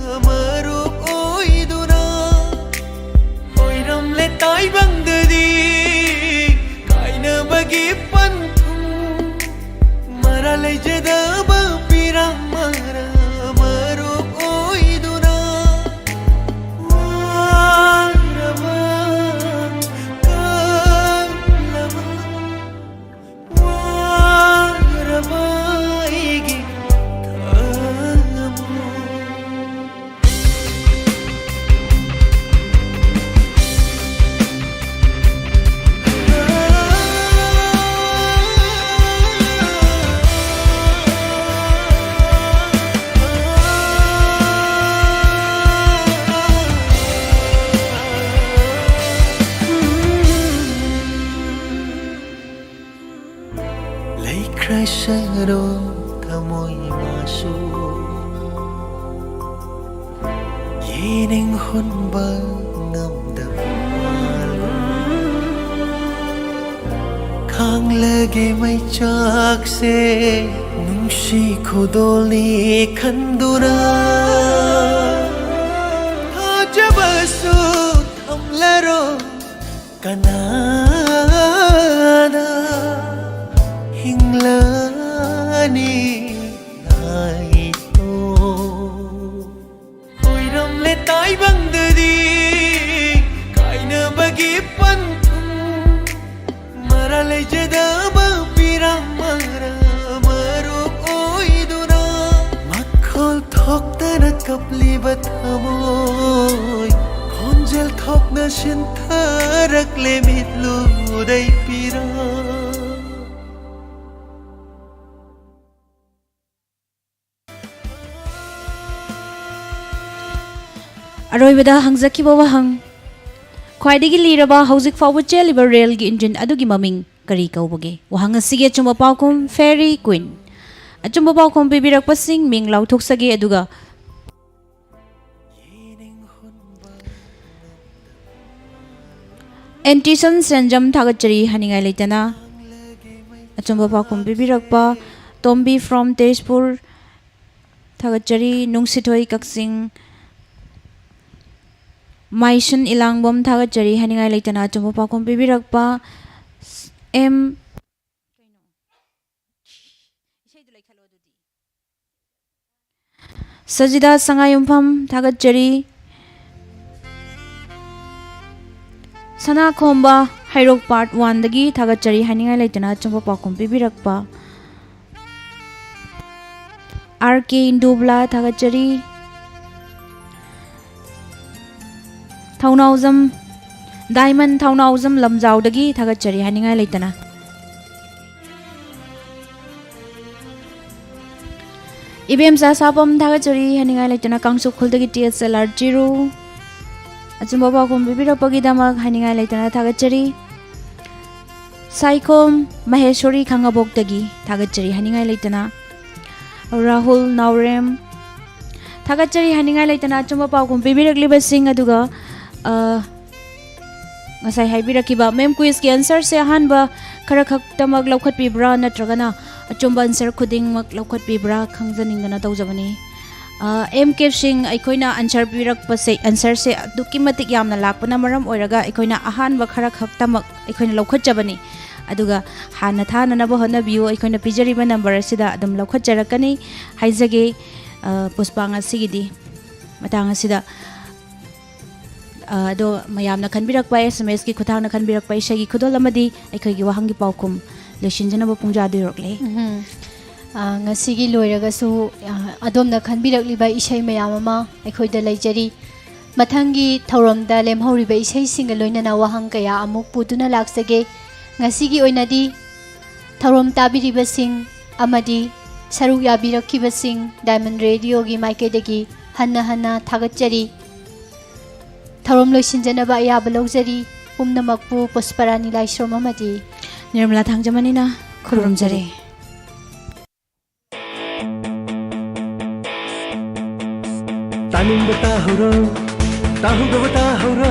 ꯃꯔꯨꯞ ꯑꯣꯏꯗꯨꯅ ꯑꯣꯏꯔꯝꯂꯦ ꯇꯥꯏꯕꯪꯗꯗꯤ ꯀꯥꯏꯅꯕꯒꯤ ꯄꯟꯊꯨꯡ꯫ ꯃꯔꯥ ꯂꯩꯖꯗꯕ ꯄꯤꯔꯥꯡ ꯃꯔꯥ ꯃꯔꯨꯞ ꯑꯣꯏꯗꯨꯅ ꯋꯥꯔꯕ ꯀꯜꯂꯕ ꯋꯥꯔꯕ ꯑꯩꯒꯤ ꯊꯃꯣꯏ꯫ ꯂꯩꯈ꯭ꯔꯁꯅꯨ ꯊꯃꯣꯏ ꯃꯥꯁꯨ ꯌꯦꯅꯤꯡ ꯍꯨꯟꯕ ꯉꯝꯗꯕ ꯃꯥꯜꯂꯨ꯫ ꯈꯥꯡꯂꯒꯦ ꯃꯩꯆꯥꯛꯁꯦ ꯅꯨꯡꯁꯤ ꯈꯨꯗꯣꯜꯅꯤ ꯈꯟꯗꯨꯅ ꯊꯥꯖꯕꯁꯨ ꯊꯝꯂꯔꯣꯏ꯫ ꯀꯅꯥꯅ ꯍꯤꯡꯂꯅꯤ ꯅꯥꯏꯇꯣꯝ? ꯑꯣꯏꯔꯝꯂꯦ ꯇꯥꯏꯕ ꯀꯞꯂꯤꯕ ꯊꯃꯣꯏ ꯈꯣꯟꯖꯦꯜ ꯊꯣꯛꯅ ꯁꯤꯟꯊꯔꯛꯂꯦ ꯃꯤꯠꯂꯨꯗꯩ ꯄꯤꯔꯥ꯫ ꯑꯔꯣꯏꯕꯗ ꯍꯪꯖꯈꯤꯕ ꯋꯥꯍꯪ, ꯈ꯭ꯋꯥꯏꯗꯒꯤ ꯂꯤꯔꯕ ꯍꯧꯖꯤꯛ ꯐꯥꯎꯕ ꯆꯦꯜꯂꯤꯕ ꯔꯦꯜꯒꯤ ꯏꯟꯖꯤꯟ ꯑꯗꯨꯒꯤ ꯃꯃꯤꯡ ꯀꯔꯤ ꯀꯧꯕꯒꯦ? ꯋꯥꯍꯪ ꯑꯁꯤꯒꯤ ꯑꯆꯨꯝꯕ ꯄꯥꯎꯈꯨꯝ Fairy Queen꯫ ꯑꯆꯨꯝꯕ ꯄꯥꯎꯈꯨꯝ ꯄꯤꯕꯤꯔꯛꯄꯁꯤꯡ ꯃꯤꯡ ꯂꯥꯎꯊꯣꯛꯆꯒꯦ, ꯑꯗꯨꯒ ꯑꯦꯟꯇꯤꯁꯟ ꯁꯦꯟꯖꯝ ꯊꯥꯒꯠꯆꯔꯤ ꯍꯥꯏꯅꯤꯡꯉꯥꯏ ꯂꯩꯇꯅ꯫ ꯑꯆꯨꯝꯕ ꯄꯥꯎꯈꯨꯝ ꯄꯤꯕꯤꯔꯛꯄ ꯇꯣꯝꯕꯤ from ꯇꯦꯖꯄꯨꯔ ꯊꯥꯒꯠꯆꯔꯤ꯫ ꯅꯨꯡꯁꯤꯊꯣꯏ ꯀꯛꯆꯤꯡ꯫ ꯃꯥꯏꯁꯟ ꯏꯂꯥꯡꯕꯝ ꯊꯥꯒꯠꯆꯔꯤ ꯍꯥꯏꯅꯤꯡꯉꯥꯏ ꯂꯩꯇꯅ ꯑꯆꯨꯝꯕ ꯄꯥꯎꯈꯨꯝ ꯄꯤꯕꯤꯔꯛꯄ꯫ ꯑꯦꯝ ꯁꯖꯤꯗꯥ ꯁꯉꯥꯏꯌꯨꯝꯐꯝ ꯊꯥꯒꯠꯆꯔꯤ꯫ ꯁꯅꯥꯈꯣꯝꯕ ꯍꯩꯔꯣꯛ part one ꯗꯒꯤ ꯊꯥꯒꯠꯆꯔꯤ ꯍꯥꯏꯅꯤꯡꯉꯥꯏ ꯂꯩꯇꯅ ꯑꯆꯨꯝꯕ ꯄꯥꯎꯈꯨꯝ ꯄꯤꯕꯤꯔꯛꯄ꯫ ꯑꯥꯔ ꯀꯦ ꯏꯟꯗꯨꯕꯂꯥ ꯊꯥꯒꯠꯆꯔꯤ꯫ ꯊꯧꯅꯥꯎꯖꯝ, ꯗꯥꯏꯃꯟ ꯊꯧꯅꯥꯎꯖꯝ ꯂꯝꯖꯥꯎꯗꯒꯤ ꯊꯥꯒꯠꯆꯔꯤ ꯍꯥꯏꯅꯤꯡꯉꯥꯏ ꯂꯩꯇꯅ꯫ ꯏꯕꯦꯝꯆꯥ ꯁꯥꯄꯝ ꯊꯥꯒꯠꯆꯔꯤ ꯍꯥꯏꯅꯤꯡꯉꯥꯏ ꯂꯩꯇꯅ ꯀꯥꯡꯁꯨ ꯎꯈ꯭ꯔꯨꯜꯗꯒꯤ ꯇꯤ ꯑꯦꯁ ꯑꯦꯜ ꯑꯥꯔ ꯖꯤꯔꯣ꯫ ꯑꯆꯨꯝꯕ ꯄꯥꯎꯈꯨꯝ ꯄꯤꯕꯤꯔꯛꯄꯒꯤꯗꯃꯛ ꯍꯥꯏꯅꯤꯡꯉꯥꯏ ꯂꯩꯇꯅ ꯊꯥꯒꯠꯆꯔꯤ꯫ ꯁꯥꯏꯈꯣꯝ ꯃꯍꯦꯁꯣꯔꯤ ꯈꯥꯉꯕꯣꯛꯇꯒꯤ ꯊꯥꯒꯠꯆꯔꯤ ꯍꯥꯏꯅꯤꯡꯉꯥꯏ ꯂꯩꯇꯅ꯫ ꯔꯥꯍꯨꯜ ꯅꯥꯎꯔꯦꯝ ꯊꯥꯒꯠꯆꯔꯤ ꯍꯥꯏꯅꯤꯡꯉꯥꯏ ꯂꯩꯇꯅ ꯑꯆꯨꯝꯕ ꯄꯥꯎꯈꯨꯝ ꯄꯤꯕꯤꯔꯛꯂꯤꯕꯁꯤꯡ꯫ ꯑꯗꯨꯒ, ꯑ, ꯉꯁꯥꯏ ꯍꯥꯏꯕꯤꯔꯛꯈꯤꯕ ꯃꯦꯝ, ꯀ꯭ꯋꯤꯖꯀꯤ ꯑꯟꯁꯔꯁꯦ ꯑꯍꯥꯟꯕ ꯈꯔ ꯈꯛꯇꯃꯛ ꯂꯧꯈꯠꯄꯤꯕ꯭ꯔꯥ ꯅꯠꯇ꯭ꯔꯒꯅ ꯑꯆꯨꯝꯕ ꯑꯟꯁꯔ ꯈꯨꯗꯤꯡꯃꯛ ꯂꯧꯈꯠꯄꯤꯕ꯭ꯔꯥ ꯈꯪꯖꯅꯤꯡꯗꯅ ꯇꯧꯖꯕꯅꯤ꯫ ꯑ, ꯑꯦꯝ ꯀꯦꯞꯁꯤꯡ, ꯑꯩꯈꯣꯏꯅ ꯑꯟꯁꯔ ꯄꯤꯔꯛꯄꯁꯦ, ꯑꯟꯁꯔꯁꯦ ꯑꯗꯨꯛꯀꯤ ꯃꯇꯤꯛ ꯌꯥꯝꯅ ꯂꯥꯛꯄꯅ ꯃꯔꯝ ꯑꯣꯏꯔꯒ ꯑꯩꯈꯣꯏꯅ ꯑꯍꯥꯟꯕ ꯈꯔ ꯈꯛꯇꯃꯛ ꯑꯩꯈꯣꯏꯅ ꯂꯧꯈꯠꯆꯕꯅꯤ꯫ ꯑꯗꯨꯒ ꯍꯥꯟꯅ ꯊꯥꯅꯅꯕ ꯍꯣꯠꯅꯕꯤꯌꯨ꯫ ꯑꯩꯈꯣꯏꯅ ꯄꯤꯖꯔꯤꯕ ꯅꯝꯕꯔ ꯑꯁꯤꯗ ꯑꯗꯨꯝ ꯂꯧꯈꯠꯆꯔꯛꯀꯅꯤ ꯍꯥꯏꯖꯒꯦ꯫ ꯑ, ꯄꯨꯁꯄꯥ, ꯉꯁꯤꯒꯤꯗꯤ ꯃꯇꯥꯡ ꯑꯁꯤꯗ, ꯑ, ꯑꯗꯣ ꯃꯌꯥꯝꯅ ꯈꯟꯕꯤꯔꯛꯄ ꯑꯦꯁ ꯑꯦꯝ ꯑꯦꯁꯀꯤ ꯈꯨꯠꯊꯥꯡꯗ ꯈꯟꯕꯤꯔꯛꯄ ꯏꯁꯩꯒꯤ ꯈꯨꯗꯣꯜ ꯑꯃꯗꯤ ꯑꯩꯈꯣꯏꯒꯤ ꯋꯥꯍꯪꯒꯤ ꯄꯥꯎꯈꯨꯝ ꯂꯣꯏꯁꯤꯟꯖꯅꯕ ꯄꯨꯡꯖꯥꯗ ꯌꯧꯔꯛꯂꯦ꯫ ꯎꯝꯍꯨꯝ꯫ ꯑ, ꯉꯁꯤꯒꯤ ꯂꯣꯏꯔꯒꯁꯨ, ꯑ, ꯑꯗꯣꯝꯅ ꯈꯟꯕꯤꯔꯛꯂꯤꯕ ꯏꯁꯩ ꯃꯌꯥꯝ ꯑꯃ ꯑꯩꯈꯣꯏꯗ ꯂꯩꯖꯔꯤ꯫ ꯃꯊꯪꯒꯤ ꯊꯧꯔꯝꯗ ꯂꯦꯝꯍꯧꯔꯤꯕ ꯏꯁꯩꯁꯤꯡꯒ ꯂꯣꯏꯅꯅ ꯋꯥꯍꯪ ꯀꯌꯥ ꯑꯃꯨꯛ ꯄꯨꯗꯨꯅ ꯂꯥꯛꯆꯒꯦ꯫ ꯉꯁꯤꯒꯤ ꯑꯣꯏꯅꯗꯤ ꯊꯧꯔꯝ ꯇꯥꯕꯤꯔꯤꯕꯁꯤꯡ ꯑꯃꯗꯤ ꯁꯔꯨꯛ ꯌꯥꯕꯤꯔꯛꯈꯤꯕꯁꯤꯡ Diamond Radioꯒꯤ ꯃꯥꯏꯀꯩꯗꯒꯤ ꯍꯟꯅ ꯍꯟꯅ ꯊꯥꯒꯠꯆꯔꯤ꯫ ꯊꯧꯔꯝ ꯂꯣꯏꯁꯤꯟꯖꯅꯕ ꯑꯌꯥꯕ ꯂꯧꯖꯔꯤ꯫ ꯄꯨꯝꯅꯃꯛꯄꯨ ꯄꯨꯁꯄꯔꯥꯅꯤ ꯂꯥꯏꯁ꯭ꯔꯝ ꯑꯃꯗꯤ ꯅꯤꯔꯃꯂꯥ ꯊꯥꯡꯖꯃꯅꯤꯅ ꯈꯨꯔꯨꯝꯖꯔꯤ꯫ ꯇꯥꯅꯤꯡꯕ ꯇꯥꯍꯧꯔꯣ, ꯇꯥꯍꯧꯗꯕ ꯇꯥꯍꯧꯔꯣ꯫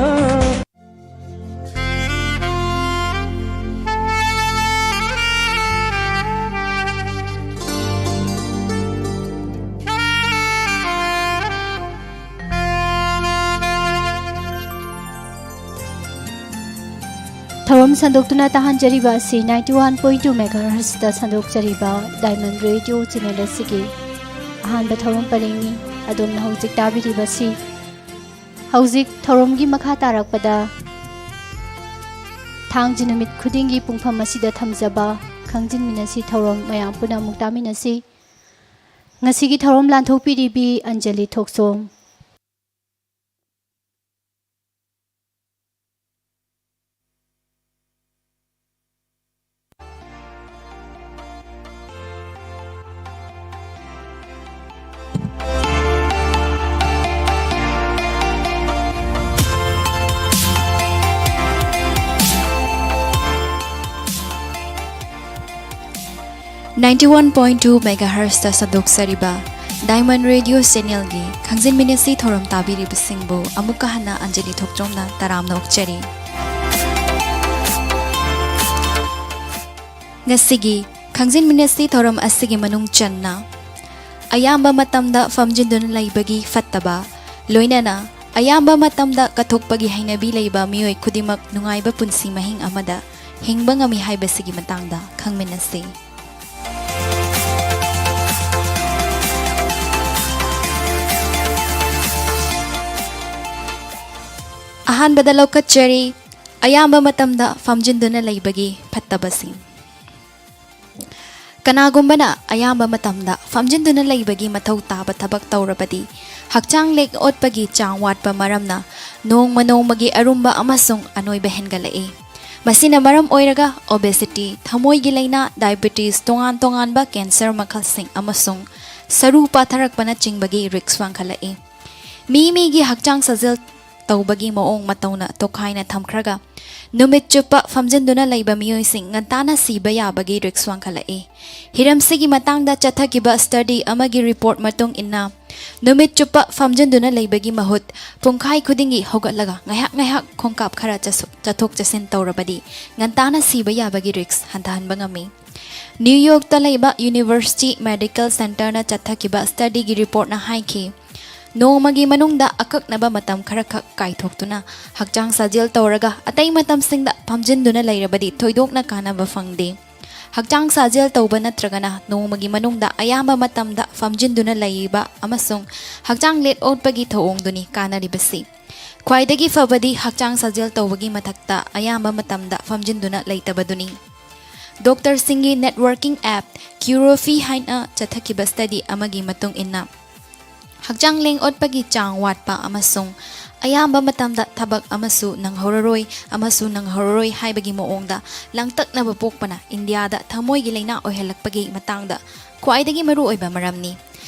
ꯊꯧꯔꯝ ꯁꯟꯗꯣꯛꯇꯨꯅ ꯇꯥꯍꯟꯖꯔꯤꯕ ꯑꯁꯤ ninety one point two megahertzꯇ ꯁꯟꯗꯣꯛꯆꯔꯤꯕ Diamond Radio channel ꯑꯁꯤꯒꯤ ꯑꯍꯥꯟꯕ ꯊꯧꯔꯝ ꯄꯔꯦꯡꯅꯤ꯫ ꯑꯗꯣꯝꯅ ꯍꯧꯖꯤꯛ ꯇꯥꯕꯤꯔꯤꯕꯁꯤ ꯍꯧꯖꯤꯛ ꯊꯧꯔꯝꯒꯤ ꯃꯈꯥ ꯇꯥꯔꯛꯄꯗ ꯊꯥꯡꯖ ꯅꯨꯃꯤꯠ ꯈꯨꯗꯤꯡꯒꯤ ꯄꯨꯡꯐꯝ ꯑꯁꯤꯗ ꯊꯝꯖꯕ ꯈꯪꯖꯤꯟꯃꯤꯟꯅꯁꯤ ꯊꯧꯔꯝ ꯃꯌꯥꯝ ꯄꯨꯟꯅ ꯑꯃꯨꯛ ꯇꯥꯃꯤꯟꯅꯁꯤ꯫ ꯉꯁꯤꯒꯤ ꯊꯧꯔꯝ ꯂꯥꯟꯊꯣꯛꯄꯤꯔꯤꯕꯤ ꯑꯟꯖꯂꯤ ꯊꯣꯛꯆꯣꯝ꯫ Ninety one point two megahertzꯇ ꯁꯟꯗꯣꯛꯆꯔꯤꯕ Diamond Radio channelꯒꯤ ꯈꯪꯖꯤꯟꯃꯤꯟꯅꯁꯤ ꯊꯧꯔꯝ ꯇꯥꯕꯤꯔꯤꯕꯁꯤꯡꯕꯨ ꯑꯃꯨꯛꯀ ꯍꯟꯅ ꯑꯟꯖꯂꯤ ꯊꯣꯛꯆꯣꯝꯅ ꯇꯔꯥꯝꯅ ꯑꯣꯛꯆꯔꯤ꯫ ꯉꯁꯤꯒꯤ ꯈꯪꯖꯤꯟꯃꯤꯟꯅꯁꯤ ꯊꯧꯔꯝ ꯑꯁꯤꯒꯤ ꯃꯅꯨꯡ ꯆꯟꯅ ꯑꯌꯥꯝꯕ ꯃꯇꯝꯗ ꯐꯝꯖꯤꯟꯗꯨꯅ ꯂꯩꯕꯒꯤ ꯐꯠꯇꯕ, ꯂꯣꯏꯅꯅ ꯑꯌꯥꯝꯕ ꯃꯇꯝꯗ ꯀꯠꯊꯣꯛꯄꯒꯤ ꯍꯩꯅꯕꯤ ꯂꯩꯕ ꯃꯤꯑꯣꯏ ꯈꯨꯗꯤꯡꯃꯛ ꯅꯨꯡꯉꯥꯏꯕ ꯄꯨꯟꯁꯤ ꯃꯍꯤꯡ ꯑꯃꯗ ꯍꯤꯡꯕ ꯉꯝꯃꯤ ꯍꯥꯏꯕꯁꯤꯒꯤ ꯃꯇꯥꯡꯗ ꯈꯪꯃꯤꯟꯅꯁꯤ꯫ ꯑꯍꯥꯟꯕꯗ ꯂꯧꯈꯠꯆꯔꯤ, ꯑꯌꯥꯝꯕ ꯃꯇꯝꯗ ꯐꯝꯖꯤꯟꯗꯨꯅ ꯂꯩꯕꯒꯤ ꯐꯠꯇꯕꯁꯤꯡ꯫ ꯀꯅꯥꯒꯨꯝꯕꯅ ꯑꯌꯥꯝꯕ ꯃꯇꯝꯗ ꯐꯝꯖꯤꯟꯗꯨꯅ ꯂꯩꯕꯒꯤ ꯃꯊꯧ ꯇꯥꯕ ꯊꯕꯛ ꯇꯧꯔꯕꯗꯤ, ꯍꯛꯆꯥꯡ ꯂꯦꯡ ꯑꯣꯠꯄꯒꯤ ꯆꯥꯡ ꯋꯥꯠꯄ ꯃꯔꯝꯅ ꯅꯣꯡꯃ ꯅꯣꯡꯃꯒꯤ ꯑꯔꯨꯝꯕ ꯑꯃꯁꯨꯡ ꯑꯅꯣꯏꯕ ꯍꯦꯟꯒꯠꯂꯛꯏ꯫ ꯃꯁꯤꯅ ꯃꯔꯝ ꯑꯣꯏꯔꯒ obesity, ꯊꯃꯣꯏꯒꯤ ꯂꯥꯏꯅꯥ, diabetes, ꯇꯣꯉꯥꯟ ꯇꯣꯉꯥꯟꯕ cancer ꯃꯈꯜꯁꯤꯡ ꯑꯃꯁꯨꯡ ꯁꯔꯨ ꯄꯥꯊꯔꯛꯄꯅꯆꯤꯡꯕꯒꯤ risk ꯋꯥꯡꯈꯠꯂꯛꯏ꯫ ꯃꯤ ꯃꯤꯒꯤ ꯍꯛꯆꯥꯡ ꯁꯥꯖꯦꯜ ꯇꯧꯕꯒꯤ ꯃꯑꯣꯡ ꯃꯇꯧꯅ ꯇꯣꯈꯥꯏꯅ ꯊꯝꯈ꯭ꯔꯒ, ꯅꯨꯃꯤꯠ ꯆꯨꯞꯄ ꯐꯝꯖꯤꯟꯗꯨꯅ ꯂꯩꯕ ꯃꯤꯑꯣꯏꯁꯤꯡ ꯉꯟꯇꯥꯅ ꯁꯤꯕ ꯌꯥꯕꯒꯤ risk ꯋꯥꯡꯈꯠꯂꯛꯏ꯫ ꯍꯤꯔꯝꯁꯤꯒꯤ ꯃꯇꯥꯡꯗ ꯆꯠꯊꯈꯤꯕ study ꯑꯃꯒꯤ report ꯃꯇꯨꯡ ꯏꯟꯅ, ꯅꯨꯃꯤꯠ ꯆꯨꯞꯄ ꯐꯝꯖꯤꯟꯗꯨꯅ ꯂꯩꯕꯒꯤ ꯃꯍꯨꯠ, ꯄꯨꯡꯈꯥꯏ ꯈꯨꯗꯤꯡꯒꯤ ꯍꯧꯒꯠꯂꯒ ꯉꯥꯏꯍꯥꯛ ꯉꯥꯏꯍꯥꯛ ꯈꯣꯡꯀꯥꯞ ꯈꯔ ꯆꯠꯁꯨ-, ꯆꯠꯊꯣꯛ ꯆꯠꯁꯤꯟ ꯇꯧꯔꯕꯗꯤ, ꯉꯟꯇꯥꯅ ꯁꯤꯕ ꯌꯥꯕꯒꯤ risk ꯍꯟꯊꯍꯟꯕ ꯉꯝꯃꯤ꯫ ꯅ꯭ꯌꯨ ꯌꯣꯔꯛꯇ ꯂꯩꯕ University Medical Centerꯅ ꯆꯠꯊꯈꯤꯕ studyꯒꯤ reportꯅ ꯍꯥꯏꯈꯤ, ꯅꯣꯡꯃꯒꯤ ꯃꯅꯨꯡꯗ ꯑꯀꯛꯅꯕ ꯃꯇꯝ ꯈꯔꯈꯛ ꯀꯥꯏꯊꯣꯛꯇꯨꯅ ꯍꯛꯆꯥꯡ ꯁꯥꯖꯦꯜ ꯇꯧꯔꯒ ꯑꯇꯩ ꯃꯇꯝꯁꯤꯡꯗ ꯐꯝꯖꯤꯟꯗꯨꯅ ꯂꯩꯔꯕꯗꯤ ꯊꯣꯏꯗꯣꯛꯅ ꯀꯥꯟꯅꯕ ꯐꯪꯗꯦ꯫ ꯍꯛꯆꯥꯡ ꯁꯥꯖꯦꯜ ꯇꯧꯕ ꯅꯠꯇ꯭ꯔꯒꯅ ꯅꯣꯡꯃꯒꯤ ꯃꯅꯨꯡꯗ ꯑꯌꯥꯝꯕ ꯃꯇꯝꯗ ꯐꯝꯖꯤꯟꯗꯨꯅ ꯂꯩꯕ ꯑꯃꯁꯨꯡ ꯍꯛꯆꯥꯡ ꯂꯦꯡ ꯑꯣꯠꯄꯒꯤ ꯊꯧꯑꯣꯡꯗꯨꯅꯤ ꯀꯥꯟꯅꯔꯤꯕꯁꯤ꯫ ꯈ꯭ꯋꯥꯏꯗꯒꯤ ꯐꯕꯗꯤ ꯍꯛꯆꯥꯡ ꯁꯥꯖꯦꯜ ꯇꯧꯕꯒꯤ ꯃꯊꯛꯇ ꯑꯌꯥꯝꯕ ꯃꯇꯝꯗ ꯐꯝꯖꯤꯟꯗꯨꯅ ꯂꯩꯇꯕꯗꯨꯅꯤ꯫ ꯗꯣꯛꯇꯔꯁꯤꯡꯒꯤ networking app Curofy ꯍꯥꯏꯅ ꯆꯠꯊꯈꯤꯕ study ꯑꯃꯒꯤ ꯃꯇꯨꯡ ꯏꯟꯅ, ꯍꯛꯆꯥꯡ ꯂꯦꯡ ꯑꯣꯠꯄꯒꯤ ꯆꯥꯡ ꯋꯥꯠꯄ ꯑꯃꯁꯨꯡ ꯑꯌꯥꯝꯕ ꯃꯇꯝꯗ ꯊꯕꯛ ꯑꯃꯁꯨ ꯅꯪꯍꯧꯔꯔꯣꯏ ꯑꯃꯁꯨ ꯅꯪꯍꯧꯔꯔꯣꯏ ꯍꯥꯏꯕꯒꯤ ꯃꯑꯣꯡꯗ ꯂꯥꯡꯇꯛꯅꯕ ꯄꯣꯛꯄꯅ ꯏꯟꯗꯤꯌꯥꯗ ꯊꯃꯣꯏꯒꯤ ꯂꯥꯏꯅꯥ ꯑꯣꯏꯍꯜꯂꯛꯄꯒꯤ ꯃꯇꯥꯡꯗ ꯈ꯭ꯋꯥꯏꯗꯒꯤ ꯃꯔꯨꯑꯣꯏꯕ ꯃꯔꯝꯅꯤ꯫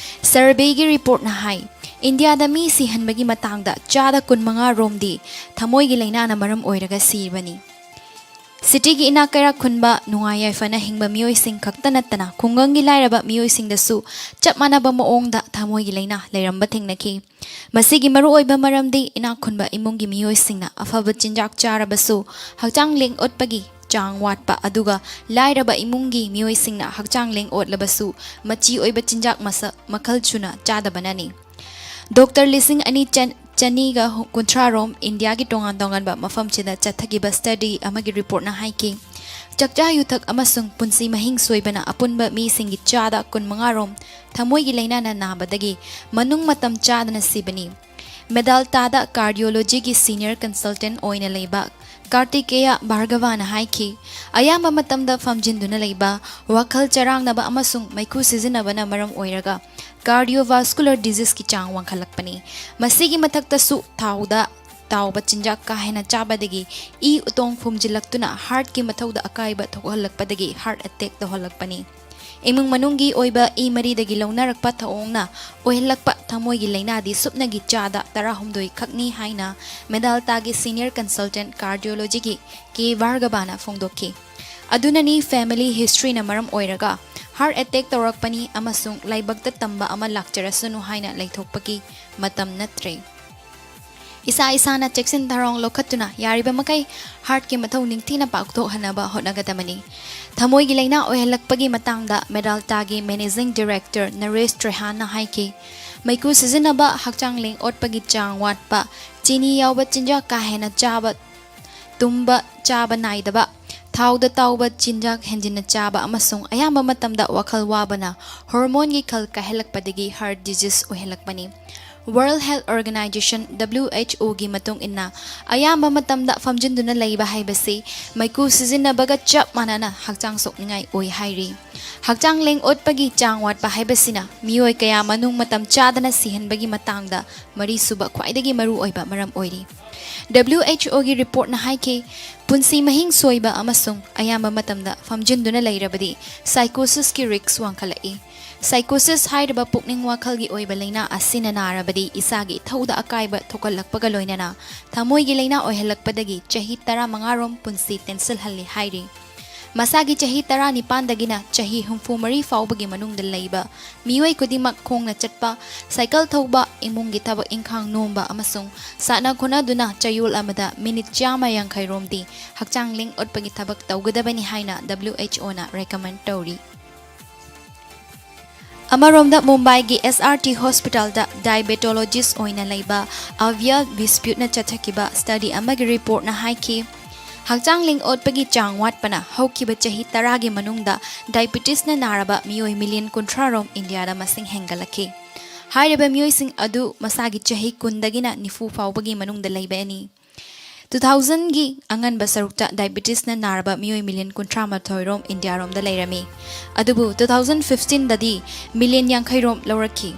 Surveyꯒꯤ reportꯅ ꯍꯥꯏ, ꯏꯟꯗꯤꯌꯥꯗ ꯃꯤ ꯁꯤꯍꯟꯕꯒꯤ ꯃꯇꯥꯡꯗ ꯆꯥꯗ ꯀꯨꯟꯃꯉꯥ ꯔꯣꯝꯗꯤ ꯊꯃꯣꯏꯒꯤ ꯂꯥꯏꯅꯥꯅ ꯃꯔꯝ ꯑꯣꯏꯔꯒ ꯁꯤꯕꯅꯤ꯫ Cityꯒꯤ ꯏꯅꯥꯛ ꯀꯩꯔꯥꯛ ꯈꯨꯟꯕ, ꯅꯨꯡꯉꯥꯏ ꯌꯥꯏꯐꯅ ꯍꯤꯡꯕ ꯃꯤꯑꯣꯏꯁꯤꯡ ꯈꯛꯇ ꯅꯠꯇꯅ ꯈꯨꯡꯒꯪꯒꯤ ꯂꯥꯏꯔꯕ ꯃꯤꯑꯣꯏꯁꯤꯡꯗꯁꯨ ꯆꯞ ꯃꯥꯟꯅꯕ ꯃꯑꯣꯡꯗ ꯊꯃꯣꯏꯒꯤ ꯂꯥꯏꯅꯥ ꯂꯩꯔꯝꯕ ꯊꯦꯡꯅꯈꯤ꯫ ꯃꯁꯤꯒꯤ ꯃꯔꯨꯑꯣꯏꯕ ꯃꯔꯝꯗꯤ ꯏꯅꯥꯛ ꯈꯨꯟꯕ ꯏꯃꯨꯡꯒꯤ ꯃꯤꯑꯣꯏꯁꯤꯡꯅ ꯑꯐꯕ ꯆꯤꯟꯖꯥꯛ ꯆꯥꯔꯕꯁꯨ ꯍꯛꯆꯥꯡ ꯂꯦꯡ ꯑꯣꯠꯄꯒꯤ ꯆꯥꯡ ꯋꯥꯠꯄ, ꯑꯗꯨꯒ ꯂꯥꯏꯔꯕ ꯏꯃꯨꯡꯒꯤ ꯃꯤꯑꯣꯏꯁꯤꯡꯅ ꯍꯛꯆꯥꯡ ꯂꯦꯡ ꯑꯣꯠꯂꯕꯁꯨ ꯃꯆꯤ ꯑꯣꯏꯕ ꯆꯤꯟꯖꯥꯛ ꯃꯁꯛ ꯃꯈꯜ ꯁꯨꯅ ꯆꯥꯗꯕꯅꯅꯤ꯫ ꯗꯣꯛꯇꯔ ꯂꯤꯁꯤꯡ ꯑꯅꯤ ꯆꯅꯤꯒ ꯀꯨꯟꯊ꯭ꯔꯥ ꯔꯣꯝ ꯏꯟꯗꯤꯌꯥꯒꯤ ꯇꯣꯉꯥꯟ ꯇꯣꯉꯥꯟꯕ ꯃꯐꯝꯁꯤꯗ ꯆꯠꯊꯈꯤꯕ study ꯑꯃꯒꯤ reportꯅ ꯍꯥꯏꯈꯤ, ꯆꯥꯛꯆꯥ ꯌꯨꯊꯛ ꯑꯃꯁꯨꯡ ꯄꯨꯟꯁꯤ ꯃꯍꯤꯡ ꯁꯣꯏꯕꯅ ꯑꯄꯨꯟꯕ ꯃꯤꯁꯤꯡꯒꯤ ꯆꯥꯗ ꯀꯨꯟꯃꯉꯥ ꯔꯣꯝ ꯊꯃꯣꯏꯒꯤ ꯂꯥꯏꯅꯥꯅ ꯅꯥꯕꯗꯒꯤ ꯃꯅꯨꯡ ꯃꯇꯝ ꯆꯥꯗꯅ ꯁꯤꯕꯅꯤ꯫ ꯃꯦꯗꯥꯜꯇꯥꯗ cardiologyꯒꯤ senior consultant ꯑꯣꯏꯅ ꯂꯩꯕ ꯀꯥꯔꯇꯤꯀꯦꯌꯥ ꯚꯥꯔꯒꯚꯥꯅ ꯍꯥꯏꯈꯤ, ꯑꯌꯥꯝꯕ ꯃꯇꯝꯗ ꯐꯝꯖꯤꯟꯗꯨꯅ ꯂꯩꯕ, ꯋꯥꯈꯜ ꯆꯔꯥꯡꯅꯕ ꯑꯃꯁꯨꯡ ꯃꯩꯈꯨ ꯁꯤꯖꯤꯟꯅꯕꯅ ꯃꯔꯝ ꯑꯣꯏꯔꯒ cardiovascular diseaseꯀꯤ ꯆꯥꯡ ꯋꯥꯡꯈꯠꯂꯛꯄꯅꯤ꯫ ꯃꯁꯤꯒꯤ ꯃꯊꯛꯇꯁꯨ ꯊꯥꯎꯗ ꯇꯥꯎꯕ ꯆꯤꯟꯖꯥꯛ ꯀꯥ ꯍꯦꯟꯅ ꯆꯥꯕꯗꯒꯤ ꯏ ꯎꯇꯣꯡ ꯐꯨꯝꯖꯤꯜꯂꯛꯇꯨꯅ heartꯀꯤ ꯃꯊꯧꯗ ꯑꯀꯥꯏꯕ ꯊꯣꯛꯍꯜꯂꯛꯄꯗꯒꯤ heart attack ꯇꯧꯍꯜꯂꯛꯄꯅꯤ꯫ ꯏꯃꯨꯡ ꯃꯅꯨꯡꯒꯤ ꯑꯣꯏꯕ ꯏ ꯃꯔꯤꯗꯒꯤ ꯂꯧꯅꯔꯛꯄ ꯊꯧꯑꯣꯡꯅ ꯑꯣꯏꯍꯜꯂꯛꯄ ꯊꯃꯣꯏꯒꯤ ꯂꯥꯏꯅꯥꯗꯤ ꯁꯨꯞꯅꯒꯤ ꯆꯥꯗ ꯇꯔꯥꯍꯨꯝꯗꯣꯏ ꯈꯛꯅꯤ ꯍꯥꯏꯅ ꯃꯦꯗꯥꯜꯇꯥꯒꯤ senior consultant cardiologyꯒꯤ ꯀꯦ ꯚꯥꯔꯒꯚꯥꯅ ꯐꯣꯡꯗꯣꯛꯈꯤ꯫ ꯑꯗꯨꯅꯅꯤ family historyꯅ ꯃꯔꯝ ꯑꯣꯏꯔꯒ heart attack ꯇꯧꯔꯛꯄꯅꯤ ꯑꯃꯁꯨꯡ ꯂꯥꯏꯕꯛꯇ ꯇꯝꯕ ꯑꯃ ꯂꯥꯛꯆꯔꯁꯅꯨ ꯍꯥꯏꯅ ꯂꯩꯊꯣꯛꯄꯒꯤ ꯃꯇꯝ ꯅꯠꯇ꯭ꯔꯦ꯫ ꯏꯁꯥ ꯏꯁꯥꯅ ꯆꯦꯛꯁꯤꯟ ꯊꯧꯔꯥꯡ ꯂꯧꯈꯠꯇꯨꯅ ꯌꯥꯔꯤꯕ ꯃꯈꯩ heartꯀꯤ ꯃꯊꯧ ꯅꯤꯡꯊꯤꯅ ꯄꯥꯡꯊꯣꯛꯍꯟꯅꯕ ꯍꯣꯠꯅꯒꯗꯕꯅꯤ꯫ ꯊꯃꯣꯏꯒꯤ ꯂꯥꯏꯅꯥ ꯑꯣꯏꯍꯜꯂꯛꯄꯒꯤ ꯃꯇꯥꯡꯗ ꯃꯦꯗꯥꯜꯇꯥꯒꯤ managing director ꯅꯔꯦꯁ ꯇ꯭ꯔꯦꯍꯥꯟꯅ ꯍꯥꯏꯈꯤ, ꯃꯩꯈꯨ ꯁꯤꯖꯤꯟꯅꯕ, ꯍꯛꯆꯥꯡ ꯂꯦꯡ ꯑꯣꯠꯄꯒꯤ ꯆꯥꯡ ꯋꯥꯠꯄ, ꯆꯤꯅꯤ ꯌꯥꯎꯕ ꯆꯤꯟꯖꯥꯛ ꯀꯥ ꯍꯦꯟꯅ ꯆꯥꯕ, ꯇꯨꯝꯕ ꯆꯥꯕ ꯅꯥꯏꯗꯕ, ꯊꯥꯎꯗ ꯇꯥꯎꯕ ꯆꯤꯟꯖꯥꯛ ꯍꯦꯟꯖꯤꯟꯅ ꯆꯥꯕ ꯑꯃꯁꯨꯡ ꯑꯌꯥꯝꯕ ꯃꯇꯝꯗ ꯋꯥꯈꯜ ꯋꯥꯕꯅ hormoneꯒꯤ ꯈꯜ ꯀꯥꯏꯍꯜꯂꯛꯄꯗꯒꯤ heart disease ꯑꯣꯏꯍꯜꯂꯛꯄꯅꯤ꯫ World Health Organization, WHOꯒꯤ ꯃꯇꯨꯡ ꯏꯟꯅ, ꯑꯌꯥꯝꯕ ꯃꯇꯝꯗ ꯐꯝꯖꯤꯟꯗꯨꯅ ꯂꯩꯕ ꯍꯥꯏꯕꯁꯤ ꯃꯩꯈꯨ ꯁꯤꯖꯤꯟꯅꯕꯒ ꯆꯞ ꯃꯥꯟꯅꯅ ꯍꯛꯆꯥꯡ ꯁꯣꯛꯅꯤꯡꯉꯥꯏ ꯑꯣꯏ ꯍꯥꯏꯔꯤ꯫ ꯍꯛꯆꯥꯡ ꯂꯦꯡ ꯑꯣꯠꯄꯒꯤ ꯆꯥꯡ ꯋꯥꯠꯄ ꯍꯥꯏꯕꯁꯤꯅ ꯃꯤꯑꯣꯏ ꯀꯌꯥ ꯃꯅꯨꯡ ꯃꯇꯝ ꯆꯥꯗꯅ ꯁꯤꯍꯟꯕꯒꯤ ꯃꯇꯥꯡꯗ ꯃꯔꯤꯁꯨꯕ ꯈ꯭ꯋꯥꯏꯗꯒꯤ ꯃꯔꯨꯑꯣꯏꯕ ꯃꯔꯝ ꯑꯣꯏꯔꯤ꯫ WHOꯒꯤ reportꯅ ꯍꯥꯏꯈꯤ, ꯄꯨꯟꯁꯤ ꯃꯍꯤꯡ ꯁꯣꯏꯕ ꯑꯃꯁꯨꯡ ꯑꯌꯥꯝꯕ ꯃꯇꯝꯗ ꯐꯝꯖꯤꯟꯗꯨꯅ ꯂꯩꯔꯕꯗꯤ psychosisꯀꯤ risk ꯋꯥꯡꯈꯠꯂꯛꯏ꯫ Psychosis ꯍꯥꯏꯔꯤꯕ ꯄꯨꯛꯅꯤꯡ ꯋꯥꯈꯜꯒꯤ ꯑꯣꯏꯕ ꯂꯥꯏꯅꯥ ꯑꯁꯤꯅ ꯅꯥꯔꯕꯗꯤ ꯏꯁꯥꯒꯤ ꯏꯊꯧꯗ ꯑꯀꯥꯏꯕ ꯊꯣꯛꯍꯜꯂꯛꯄꯒ ꯂꯣꯏꯅꯅ ꯊꯃꯣꯏꯒꯤ ꯂꯥꯏꯅꯥ ꯑꯣꯏꯍꯜꯂꯛꯄꯗꯒꯤ ꯆꯍꯤ ꯇꯔꯥꯃꯉꯥ ꯔꯣꯝ ꯄꯨꯟꯁꯤ ꯇꯦꯟꯁꯤꯜꯍꯜꯂꯤ ꯍꯥꯏꯔꯤ꯫ ꯃꯁꯥꯒꯤ ꯆꯍꯤ ꯇꯔꯥꯅꯤꯄꯥꯟꯗꯒꯤꯅ ꯆꯍꯤ ꯍꯨꯝꯐꯨ ꯃꯔꯤ ꯐꯥꯎꯕꯒꯤ ꯃꯅꯨꯡꯗ ꯂꯩꯕ ꯃꯤꯑꯣꯏ ꯈꯨꯗꯤꯡꯃꯛ ꯈꯣꯡꯅ ꯆꯠꯄ, ꯁꯥꯏꯀꯜ ꯊꯧꯕ, ꯏꯃꯨꯡꯒꯤ ꯊꯕꯛ ꯏꯪꯈꯥꯡ ꯅꯣꯝꯕ ꯑꯃꯁꯨꯡ ꯁꯥꯟꯅ ꯈꯣꯠꯅꯗꯨꯅ ꯆꯌꯣꯜ ꯑꯃꯗ ꯃꯤꯅꯤꯠ ꯆꯥꯝꯃ ꯌꯥꯡꯈꯩ ꯔꯣꯝꯗꯤ ꯍꯛꯆꯥꯡ ꯂꯦꯡ ꯑꯣꯠꯄꯒꯤ ꯊꯕꯛ ꯇꯧꯒꯗꯕꯅꯤ ꯍꯥꯏꯅ WHOꯅ recommend ꯇꯧꯔꯤ꯫ ꯑꯃꯔꯣꯝꯗ ꯃꯨꯝꯕꯥꯏꯒꯤ SRT hospitalꯗ diabetologist ꯑꯣꯏꯅ ꯂꯩꯕ ꯑꯚ꯭ꯌ ꯕꯤꯁ꯭ꯄ꯭ꯌꯨꯠꯅ ꯆꯠꯊꯈꯤꯕ study ꯑꯃꯒꯤ reportꯅ ꯍꯥꯏꯈꯤ, ꯍꯛꯆꯥꯡ ꯂꯦꯡ ꯑꯣꯠꯄꯒꯤ ꯆꯥꯡ ꯋꯥꯠꯄꯅ ꯍꯧꯈꯤꯕ ꯆꯍꯤ ꯇꯔꯥꯒꯤ ꯃꯅꯨꯡꯗ diabetesꯅ ꯅꯥꯔꯕ ꯃꯤꯑꯣꯏ million ꯀꯨꯟꯊ꯭ꯔꯥ ꯔꯣꯝ ꯏꯟꯗꯤꯌꯥꯗ ꯃꯁꯤꯡ ꯍꯦꯟꯒꯠꯂꯛꯈꯤ꯫ ꯍꯥꯏꯔꯤꯕ ꯃꯤꯑꯣꯏꯁꯤꯡ ꯑꯗꯨ ꯃꯁꯥꯒꯤ ꯆꯍꯤ ꯀꯨꯟꯗꯒꯤꯅ ꯅꯤꯐꯨ ꯐꯥꯎꯕꯒꯤ ꯃꯅꯨꯡꯗ ꯂꯩꯕꯅꯤ꯫ ꯇꯨ ꯊꯥꯎꯖꯟꯒꯤ ꯑꯉꯟꯕ ꯁꯔꯨꯛꯇ diabetesꯅ ꯅꯥꯔꯕ ꯃꯤꯑꯣꯏ ꯃꯤꯂꯤꯌꯟ ꯀꯨꯟꯊ꯭ꯔꯥ ꯃꯥꯊꯣꯏ ꯔꯣꯝ ꯏꯟꯗꯤꯌꯥꯔꯣꯝꯗ ꯂꯩꯔꯝꯃꯤ꯫ ꯑꯗꯨꯕꯨ ꯇꯨ ꯊꯥꯎꯖꯟ ꯐꯤꯐꯇꯤꯟꯗꯗꯤ ꯃꯤꯂꯤꯌꯟ ꯌꯥꯡꯈꯩ ꯔꯣꯝ ꯂꯧꯔꯛꯈꯤ꯫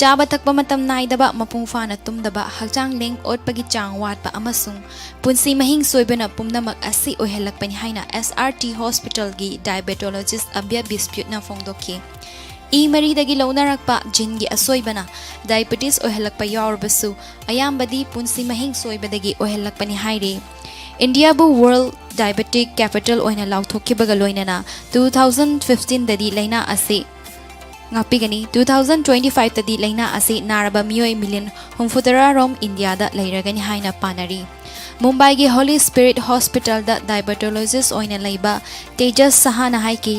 ꯆꯥꯕ ꯊꯛꯄ ꯃꯇꯝ ꯅꯥꯏꯗꯕ, ꯃꯄꯨꯡ ꯐꯥꯅ ꯇꯨꯝꯗꯕ, ꯍꯛꯆꯥꯡ ꯂꯦꯡ ꯑꯣꯠꯄꯒꯤ ꯆꯥꯡ ꯋꯥꯠꯄ ꯑꯃꯁꯨꯡ ꯄꯨꯟꯁꯤ ꯃꯍꯤꯡ ꯁꯣꯏꯕꯅ ꯄꯨꯝꯅꯃꯛ ꯑꯁꯤ ꯑꯣꯏꯍꯜꯂꯛꯄꯅꯤ ꯍꯥꯏꯅ S R T Hospitalꯒꯤ diabetologist Abhay Bispuitꯅ ꯐꯣꯡꯗꯣꯛꯈꯤ꯫ ꯏ ꯃꯔꯤꯗꯒꯤ ꯂꯧꯅꯔꯛꯄ geneꯒꯤ ꯑꯁꯣꯏꯕꯅ diabetes ꯑꯣꯏꯍꯜꯂꯛꯄ ꯌꯥꯎꯔꯕꯁꯨ, ꯑꯌꯥꯝꯕꯗꯤ ꯄꯨꯟꯁꯤ ꯃꯍꯤꯡ ꯁꯣꯏꯕꯗꯒꯤ ꯑꯣꯏꯍꯜꯂꯛꯄꯅꯤ ꯍꯥꯏꯔꯤ꯫ ꯏꯟꯗꯤꯌꯥꯕꯨ World Diabetic Capital ꯑꯣꯏꯅ ꯂꯥꯎꯊꯣꯛꯈꯤꯕꯒ ꯂꯣꯏꯅꯅ ꯇꯨ ꯊꯥꯎꯖꯟ ꯐꯤꯐꯇꯤꯟꯗꯗꯤ ꯂꯥꯏꯅꯥ ꯑꯁꯤ ꯉꯥꯛꯄꯤꯒꯅꯤ꯫ ꯇꯨ ꯊꯥꯎꯖꯟ ꯇ꯭ꯋꯦꯟꯇꯤ ꯐꯥꯏꯚꯇꯗꯤ ꯂꯥꯏꯅꯥ ꯑꯁꯤ ꯅꯥꯔꯕ ꯃꯤꯑꯣꯏ ꯃꯤꯂꯤꯌꯟ ꯍꯨꯝꯐꯨꯇꯔꯥ ꯔꯣꯝ ꯏꯟꯗꯤꯌꯥꯗ ꯂꯩꯔꯒꯅꯤ ꯍꯥꯏꯅ ꯄꯥꯅꯔꯤ꯫ ꯃꯨꯝꯕꯥꯏꯒꯤ Holy Spirit Hospitalꯗ diabetologist ꯑꯣꯏꯅ ꯂꯩꯕ ꯇꯦꯖꯁ ꯁꯍꯥꯅ ꯍꯥꯏꯈꯤ,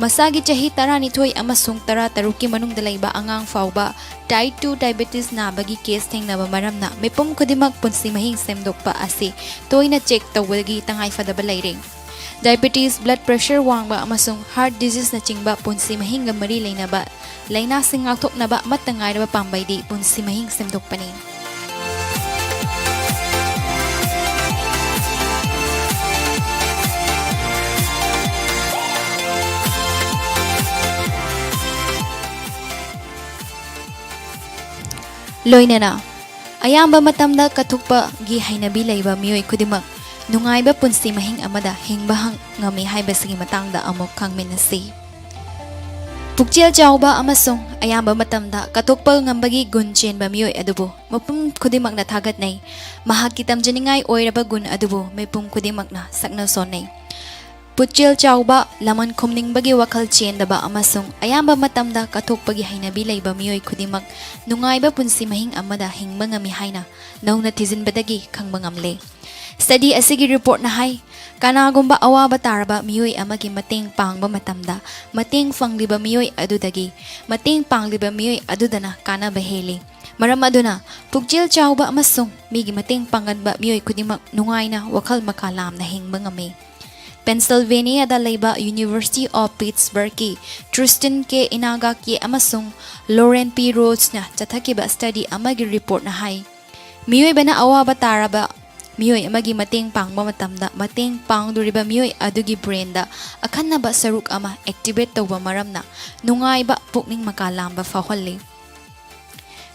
ꯃꯁꯥꯒꯤ ꯆꯍꯤ ꯇꯔꯥꯅꯤꯊꯣꯏ ꯑꯃꯁꯨꯡ ꯇꯔꯥꯇꯔꯨꯛꯀꯤ ꯃꯅꯨꯡꯗ ꯂꯩꯕ ꯑꯉꯥꯡ ꯐꯥꯎꯕ type two diabetes ꯅꯥꯕꯒꯤ case ꯊꯦꯡꯅꯕ ꯃꯔꯝꯅ ꯃꯤꯄꯨꯝ ꯈꯨꯗꯤꯡꯃꯛ ꯄꯨꯟꯁꯤ ꯃꯍꯤꯡ ꯁꯦꯝꯗꯣꯛꯄ ꯑꯁꯤ ꯇꯣꯏꯅ check ꯇꯧꯕꯒꯤ ꯇꯉꯥꯏꯐꯗꯕ ꯂꯩꯔꯦ꯫ Diabetes, blood pressure ꯋꯥꯡꯕ ꯑꯃꯁꯨꯡ heart diseaseꯅꯆꯤꯡꯕ ꯄꯨꯟꯁꯤ ꯃꯍꯤꯡꯒ ꯃꯔꯤ ꯂꯩꯅꯕ ꯂꯥꯏꯅꯥꯁꯤꯡ ꯉꯥꯛꯊꯣꯛꯅꯕ ꯑꯃꯠꯇ ꯉꯥꯏꯔꯕ ꯄꯥꯝꯕꯩꯗꯤ ꯄꯨꯟꯁꯤ ꯃꯍꯤꯡ ꯁꯦꯝꯗꯣꯛꯄꯅꯤ꯫ ꯂꯣꯏꯅꯅ ꯑꯌꯥꯝꯕ ꯃꯇꯝꯗ ꯀꯠꯊꯣꯛꯄꯒꯤ ꯍꯩꯅꯕꯤ ꯂꯩꯕ ꯃꯤꯑꯣꯏ ꯈꯨꯗꯤꯡꯃꯛ ꯅꯨꯡꯉꯥꯏꯕ ꯄꯨꯟꯁꯤ ꯃꯍꯤꯡ ꯑꯃꯗ ꯍꯤꯡꯕ ꯍꯪ-, ꯉꯝꯃꯤ ꯍꯥꯏꯕꯁꯤꯒꯤ ꯃꯇꯥꯡꯗ ꯑꯃꯨꯛ ꯈꯪꯃꯤꯟꯅꯁꯤ꯫ ꯄꯨꯛꯆꯦꯜ ꯆꯥꯎꯕ ꯑꯃꯁꯨꯡ ꯑꯌꯥꯝꯕ ꯃꯇꯝꯗ ꯀꯠꯊꯣꯛꯄ ꯉꯝꯕꯒꯤ ꯒꯨꯟ ꯆꯦꯟꯕ ꯃꯤꯑꯣꯏ ꯑꯗꯨꯕꯨ ꯃꯄꯨꯝ ꯈꯨꯗꯤꯡꯃꯛꯅ ꯊꯥꯒꯠꯅꯩ꯫ ꯃꯍꯥꯛꯀꯤ ꯇꯝꯖꯅꯤꯡꯉꯥꯏ ꯑꯣꯏꯔꯕ ꯒꯨꯟ ꯑꯗꯨꯕꯨ ꯃꯤꯄꯨꯝ ꯈꯨꯗꯤꯡꯃꯛꯅ ꯁꯛꯅ ꯁꯣꯟꯅꯩ꯫ ꯄꯨꯛꯆꯦꯜ ꯆꯥꯎꯕ, ꯂꯃꯟ ꯈꯨꯝꯅꯤꯡꯕꯒꯤ ꯋꯥꯈꯜ ꯆꯦꯟꯗꯕ ꯑꯃꯁꯨꯡ ꯑꯌꯥꯝꯕ ꯃꯇꯝꯗ ꯀꯠꯊꯣꯛꯄꯒꯤ ꯍꯩꯅꯕꯤ ꯂꯩꯕ ꯃꯤꯑꯣꯏ ꯈꯨꯗꯤꯡꯃꯛ ꯅꯨꯡꯉꯥꯏꯕ ꯄꯨꯟꯁꯤ ꯃꯍꯤꯡ ꯑꯃꯗ ꯍꯤꯡꯕ ꯉꯝꯃꯤ ꯍꯥꯏꯅ ꯅꯧꯅ ꯊꯤꯖꯤꯟꯕꯗꯒꯤ ꯈꯪꯕ ꯉꯝꯂꯦ꯫ Study ꯑꯁꯤꯒꯤ reportꯅ ꯍꯥꯏ, ꯀꯅꯥꯒꯨꯝꯕ ꯑꯋꯥꯕ ꯇꯥꯔꯕ ꯃꯤꯑꯣꯏ ꯑꯃꯒꯤ ꯃꯇꯦꯡ ꯄꯥꯡꯕ ꯃꯇꯝꯗ, ꯃꯇꯦꯡ ꯐꯪꯂꯤꯕ ꯃꯤꯑꯣꯏ ꯑꯗꯨꯗꯒꯤ ꯃꯇꯦꯡ ꯄꯥꯡꯂꯤꯕ ꯃꯤꯑꯣꯏ ꯑꯗꯨꯗꯅ ꯀꯥꯟꯅꯕ ꯍꯦꯜꯂꯤ꯫ ꯃꯔꯝ ꯑꯗꯨꯅ, ꯄꯨꯛꯆꯦꯜ ꯆꯥꯎꯕ ꯑꯃꯁꯨꯡ ꯃꯤꯒꯤ ꯃꯇꯦꯡ ꯄꯥꯡꯒꯟꯕ ꯃꯤꯑꯣꯏ ꯈꯨꯗꯤꯡꯃꯛ ꯅꯨꯡꯉꯥꯏꯅ, ꯋꯥꯈꯜ ꯃꯈꯥ ꯂꯥꯝꯅ ꯍꯤꯡꯕ ꯉꯝꯃꯤ꯫ Pennsylvaniaꯗ ꯂꯩꯕ University of Pittsburghꯀꯤ Tristan K Inagaki ꯑꯃꯁꯨꯡ Lauren P Roachꯅ ꯆꯠꯊꯈꯤꯕ study ꯑꯃꯒꯤ reportꯅ ꯍꯥꯏ, ꯃꯤꯑꯣꯏꯕꯅ ꯑꯋꯥꯕ ꯇꯥꯔꯕ ꯃꯤꯑꯣꯏ ꯑꯃꯒꯤ ꯃꯇꯦꯡ ꯄꯥꯡꯕ ꯃꯇꯝꯗ ꯃꯇꯦꯡ ꯄꯥꯡꯗꯣꯔꯤꯕ ꯃꯤꯑꯣꯏ ꯑꯗꯨꯒꯤ ꯕ꯭ꯔꯦꯟꯗ ꯑꯈꯟꯅꯕ ꯁꯔꯨꯛ ꯑꯃ ꯑꯦꯛꯇꯤꯚꯦꯠ ꯇꯧꯕ ꯃꯔꯝꯅ ꯅꯨꯡꯉꯥꯏꯕ, ꯄꯨꯛꯅꯤꯡ ꯃꯀꯥ ꯂꯥꯝꯕ ꯐꯥꯎꯍꯜꯂꯤ꯫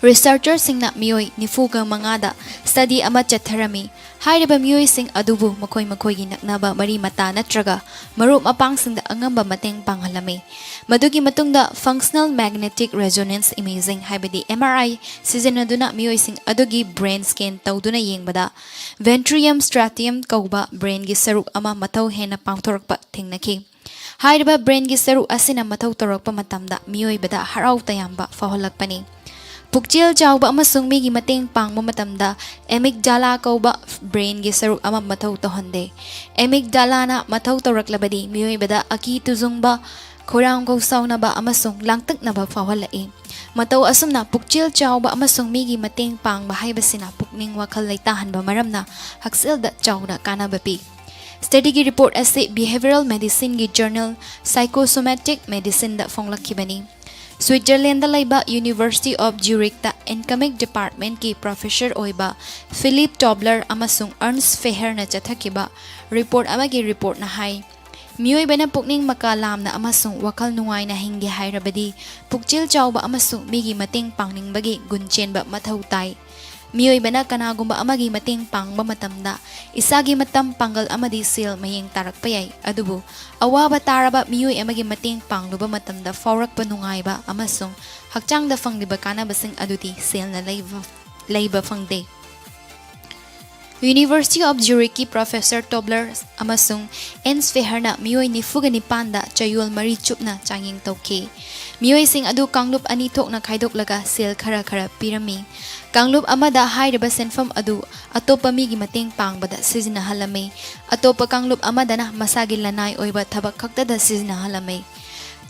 ꯔꯤꯁꯔꯆꯔꯁꯤꯡꯅ ꯃꯤꯑꯣꯏ ꯅꯤꯐꯨꯒ ꯃꯉꯥꯗ ꯁ꯭ꯇꯗꯤ ꯑꯃ ꯆꯠꯊꯔꯝꯃꯤ꯫ ꯍꯥꯏꯔꯤꯕ ꯃꯤꯑꯣꯏꯁꯤꯡ ꯑꯗꯨꯕꯨ ꯃꯈꯣꯏ ꯃꯈꯣꯏꯒꯤ ꯅꯛꯅꯕ ꯃꯔꯤ ꯃꯇꯥ ꯅꯠꯇ꯭ꯔꯒ ꯃꯔꯨꯞ ꯃꯄꯥꯡꯁꯤꯡꯗ ꯑꯉꯝꯕ ꯃꯇꯦꯡ ꯄꯥꯡꯍꯜꯂꯝꯃꯤ꯫ ꯃꯗꯨꯒꯤ ꯃꯇꯨꯡꯗ functional magnetic resonance imaging, ꯍꯥꯏꯕꯗꯤ M R I, ꯁꯤꯖꯤꯟꯅꯗꯨꯅ ꯃꯤꯑꯣꯏꯁꯤꯡ ꯑꯗꯨꯒꯤ ꯕ꯭ꯔꯦꯟ ꯁ꯭ꯀꯦꯟ ꯇꯧꯗꯨꯅ ꯌꯦꯡꯕꯗ ventrum striatum ꯀꯧꯕ ꯕ꯭ꯔꯦꯟꯒꯤ ꯁꯔꯨꯛ ꯑꯃ ꯃꯊꯧ ꯍꯦꯟꯅ ꯄꯥꯡꯊꯣꯔꯛꯄ ꯊꯦꯡꯅꯈꯤ꯫ ꯍꯥꯏꯔꯤꯕ ꯕ꯭ꯔꯦꯟꯒꯤ ꯁꯔꯨꯛ ꯑꯁꯤꯅ ꯃꯊꯧ ꯇꯧꯔꯛꯄ ꯃꯇꯝꯗ ꯃꯤꯑꯣꯏꯕꯗ ꯍꯔꯥꯎ ꯇꯌꯥꯝꯕ ꯐꯥꯎꯍꯜꯂꯛꯄꯅꯤ꯫ ꯄꯨꯛꯆꯦꯜ ꯆꯥꯎꯕ ꯑꯃꯁꯨꯡ ꯃꯤꯒꯤ ꯃꯇꯦꯡ ꯄꯥꯡꯕ ꯃꯇꯝꯗ amygdala ꯀꯧꯕ ꯕ꯭ꯔꯦꯟꯒꯤ ꯁꯔꯨꯛ ꯑꯃ ꯃꯊꯧ ꯇꯧꯍꯟꯗꯦ꯫ Amygdalaꯅ ꯃꯊꯧ ꯇꯧꯔꯛꯂꯕꯗꯤ ꯃꯤꯑꯣꯏꯕꯗ ꯑꯀꯤ ꯇꯨꯖꯨꯡꯕ, ꯈꯣꯏꯔꯥꯡ ꯈꯣꯏꯁꯥꯎꯅꯕ ꯑꯃꯁꯨꯡ ꯂꯥꯡꯇꯛꯅꯕ ꯐꯥꯎꯍꯜꯂꯛꯏ꯫ ꯃꯇꯧ ꯑꯁꯨꯝꯅ ꯄꯨꯛꯆꯦꯜ ꯆꯥꯎꯕ ꯑꯃꯁꯨꯡ ꯃꯤꯒꯤ ꯃꯇꯦꯡ ꯄꯥꯡꯕ ꯍꯥꯏꯕꯁꯤꯅ ꯄꯨꯛꯅꯤꯡ ꯋꯥꯈꯜ ꯂꯩꯇꯥꯍꯟꯕ ꯃꯔꯝꯅ ꯍꯛꯁꯦꯜꯗ ꯆꯥꯎꯅ ꯀꯥꯟꯅꯕ ꯄꯤ꯫ ꯁ꯭ꯇꯗꯤꯒꯤ ꯔꯤꯄꯣꯔꯠ ꯑꯁꯤ behavioral medicineꯒꯤ journal Psychosomatic Medicineꯗ ꯐꯣꯡꯂꯛꯈꯤꯕꯅꯤ꯫ ꯁ꯭ꯋꯤꯠꯖꯔꯂꯦꯟꯗ ꯂꯩꯕ University of Zurichꯇ economic departmentꯀꯤ professor ꯑꯣꯏꯕ Philip Tobler ꯑꯃꯁꯨꯡ Ernst Feherꯅ ꯆꯠꯊꯈꯤꯕ ꯔꯤꯄꯣꯔꯠ ꯑꯃꯒꯤ ꯔꯤꯄꯣꯔꯠꯅ ꯍꯥꯏ, ꯃꯤꯑꯣꯏꯕꯅ ꯄꯨꯛꯅꯤꯡ ꯃꯀꯥ ꯂꯥꯝꯅ ꯑꯃꯁꯨꯡ ꯋꯥꯈꯜ ꯅꯨꯡꯉꯥꯏꯅ ꯍꯤꯡꯒꯦ ꯍꯥꯏꯔꯕꯗꯤ ꯄꯨꯛꯆꯦꯜ ꯆꯥꯎꯕ ꯑꯃꯁꯨꯡ ꯃꯤꯒꯤ ꯃꯇꯦꯡ ꯄꯥꯡꯅꯤꯡꯕꯒꯤ ꯒꯨꯟ ꯆꯦꯟꯕ ꯃꯊꯧ ꯇꯥꯏ꯫ ꯃꯤꯑꯣꯏꯕꯅ ꯀꯅꯥꯒꯨꯝꯕ ꯑꯃꯒꯤ ꯃꯇꯦꯡ ꯄꯥꯡꯕ ꯃꯇꯝꯗ ꯏꯁꯥꯒꯤ ꯃꯇꯝ, ꯄꯥꯡꯒꯜ ꯑꯃꯗꯤ ꯁꯦꯜ ꯃꯌꯦꯡ ꯇꯥꯔꯛꯄ ꯌꯥꯏ, ꯑꯗꯨꯕꯨ ꯑꯋꯥꯕ ꯇꯥꯔꯕ ꯃꯤꯑꯣꯏ ꯑꯃꯒꯤ ꯃꯇꯦꯡ ꯄꯥꯡꯂꯨꯕ ꯃꯇꯝꯗ ꯐꯥꯎꯔꯛꯄ ꯅꯨꯡꯉꯥꯏꯕ ꯑꯃꯁꯨꯡ ꯍꯛꯆꯥꯡꯗ ꯐꯪꯂꯤꯕ ꯀꯥꯟꯅꯕꯁꯤꯡ ꯑꯗꯨꯗꯤ ꯁꯦꯜꯅ ꯂꯩꯕ, ꯂꯩꯕ ꯐꯪꯗꯦ꯫ University of Zurichꯀꯤ professor Tobler ꯑꯃꯁꯨꯡ Ernst Feherꯅ ꯃꯤꯑꯣꯏ ꯅꯤꯐꯨꯒ ꯅꯤꯄꯥꯟꯗ ꯆꯌꯣꯜ ꯃꯔꯤ ꯆꯨꯞꯅ ꯆꯥꯡꯌꯦꯡ ꯇꯧꯈꯤ꯫ ꯃꯤꯑꯣꯏꯁꯤꯡ ꯑꯗꯨ ꯀꯥꯡꯂꯨꯞ ꯑꯅꯤ ꯊꯣꯛꯅ ꯈꯥꯏꯗꯣꯛꯂꯒ ꯁꯦꯜ ꯈꯔ ꯈꯔ ꯄꯤꯔꯝꯃꯤ꯫ ꯀꯥꯡꯂꯨꯞ ꯑꯃꯗ ꯍꯥꯏꯔꯤꯕ ꯁꯦꯟꯐꯝ ꯑꯗꯨ ꯑꯇꯣꯞꯄ ꯃꯤꯒꯤ ꯃꯇꯦꯡ ꯄꯥꯡꯕꯗ ꯁꯤꯖꯤꯟꯅꯍꯜꯂꯝꯃꯤ꯫ ꯑꯇꯣꯞꯄ ꯀꯥꯡꯂꯨꯞ ꯑꯃꯗꯅ ꯃꯁꯥꯒꯤ ꯂꯅꯥꯏ ꯑꯣꯏꯕ ꯊꯕꯛ ꯈꯛꯇꯗ ꯁꯤꯖꯤꯟꯅꯍꯜꯂꯝꯃꯤ꯫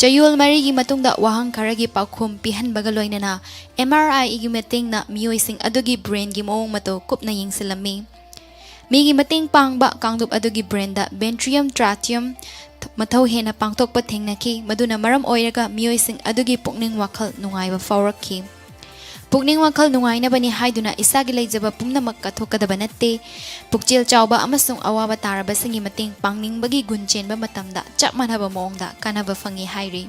ꯆꯌꯣꯜ ꯃꯔꯤꯒꯤ ꯃꯇꯨꯡꯗ ꯋꯥꯍꯪ ꯈꯔꯒꯤ ꯄꯥꯎꯈꯨꯝ ꯄꯤꯍꯟꯕꯒ ꯂꯣꯏꯅꯅ M R Iꯒꯤ ꯃꯇꯦꯡꯅ ꯃꯤꯑꯣꯏꯁꯤꯡ ꯑꯗꯨꯒꯤ ꯕ꯭ꯔꯦꯟꯒꯤ ꯃꯑꯣꯡ ꯃꯇꯧ ꯀꯨꯞꯅ ꯌꯦꯡꯁꯤꯜꯂꯝꯃꯤ꯫ ꯃꯤꯒꯤ ꯃꯇꯦꯡ ꯄꯥꯡꯕ ꯀꯥꯡꯂꯨꯞ ꯑꯗꯨꯒꯤ ꯕ꯭ꯔꯦꯟꯗ ventrum striatum ꯃꯊꯧ ꯍꯦꯟꯅ ꯄꯥꯡꯊꯣꯛꯄ ꯊꯦꯡꯅꯈꯤ, ꯃꯗꯨꯅ ꯃꯔꯝ ꯑꯣꯏꯔꯒ ꯃꯤꯑꯣꯏꯁꯤꯡ ꯑꯗꯨꯒꯤ ꯄꯨꯛꯅꯤꯡ ꯋꯥꯈꯜ ꯅꯨꯡꯉꯥꯏꯕ ꯐꯥꯎꯔꯛꯈꯤ꯫ ꯄꯨꯛꯅꯤꯡ ꯋꯥꯈꯜ ꯅꯨꯡꯉꯥꯏꯅꯕꯅꯤ ꯍꯥꯏꯗꯨꯅ ꯏꯁꯥꯒꯤ ꯂꯩꯖꯕ ꯄꯨꯝꯅꯃꯛ ꯀꯠꯊꯣꯛꯀꯗꯕ ꯅꯠꯇꯦ꯫ ꯄꯨꯛꯆꯦꯜ ꯆꯥꯎꯕ ꯑꯃꯁꯨꯡ ꯑꯋꯥꯕ ꯇꯥꯔꯕꯁꯤꯡꯒꯤ ꯃꯇꯦꯡ ꯄꯥꯡꯅꯤꯡꯕꯒꯤ ꯒꯨꯟ ꯆꯦꯟꯕ ꯃꯇꯝꯗ ꯆꯞ ꯃꯥꯟꯅꯕ ꯃꯑꯣꯡꯗ ꯀꯥꯟꯅꯕ ꯐꯪꯏ ꯍꯥꯏꯔꯤ꯫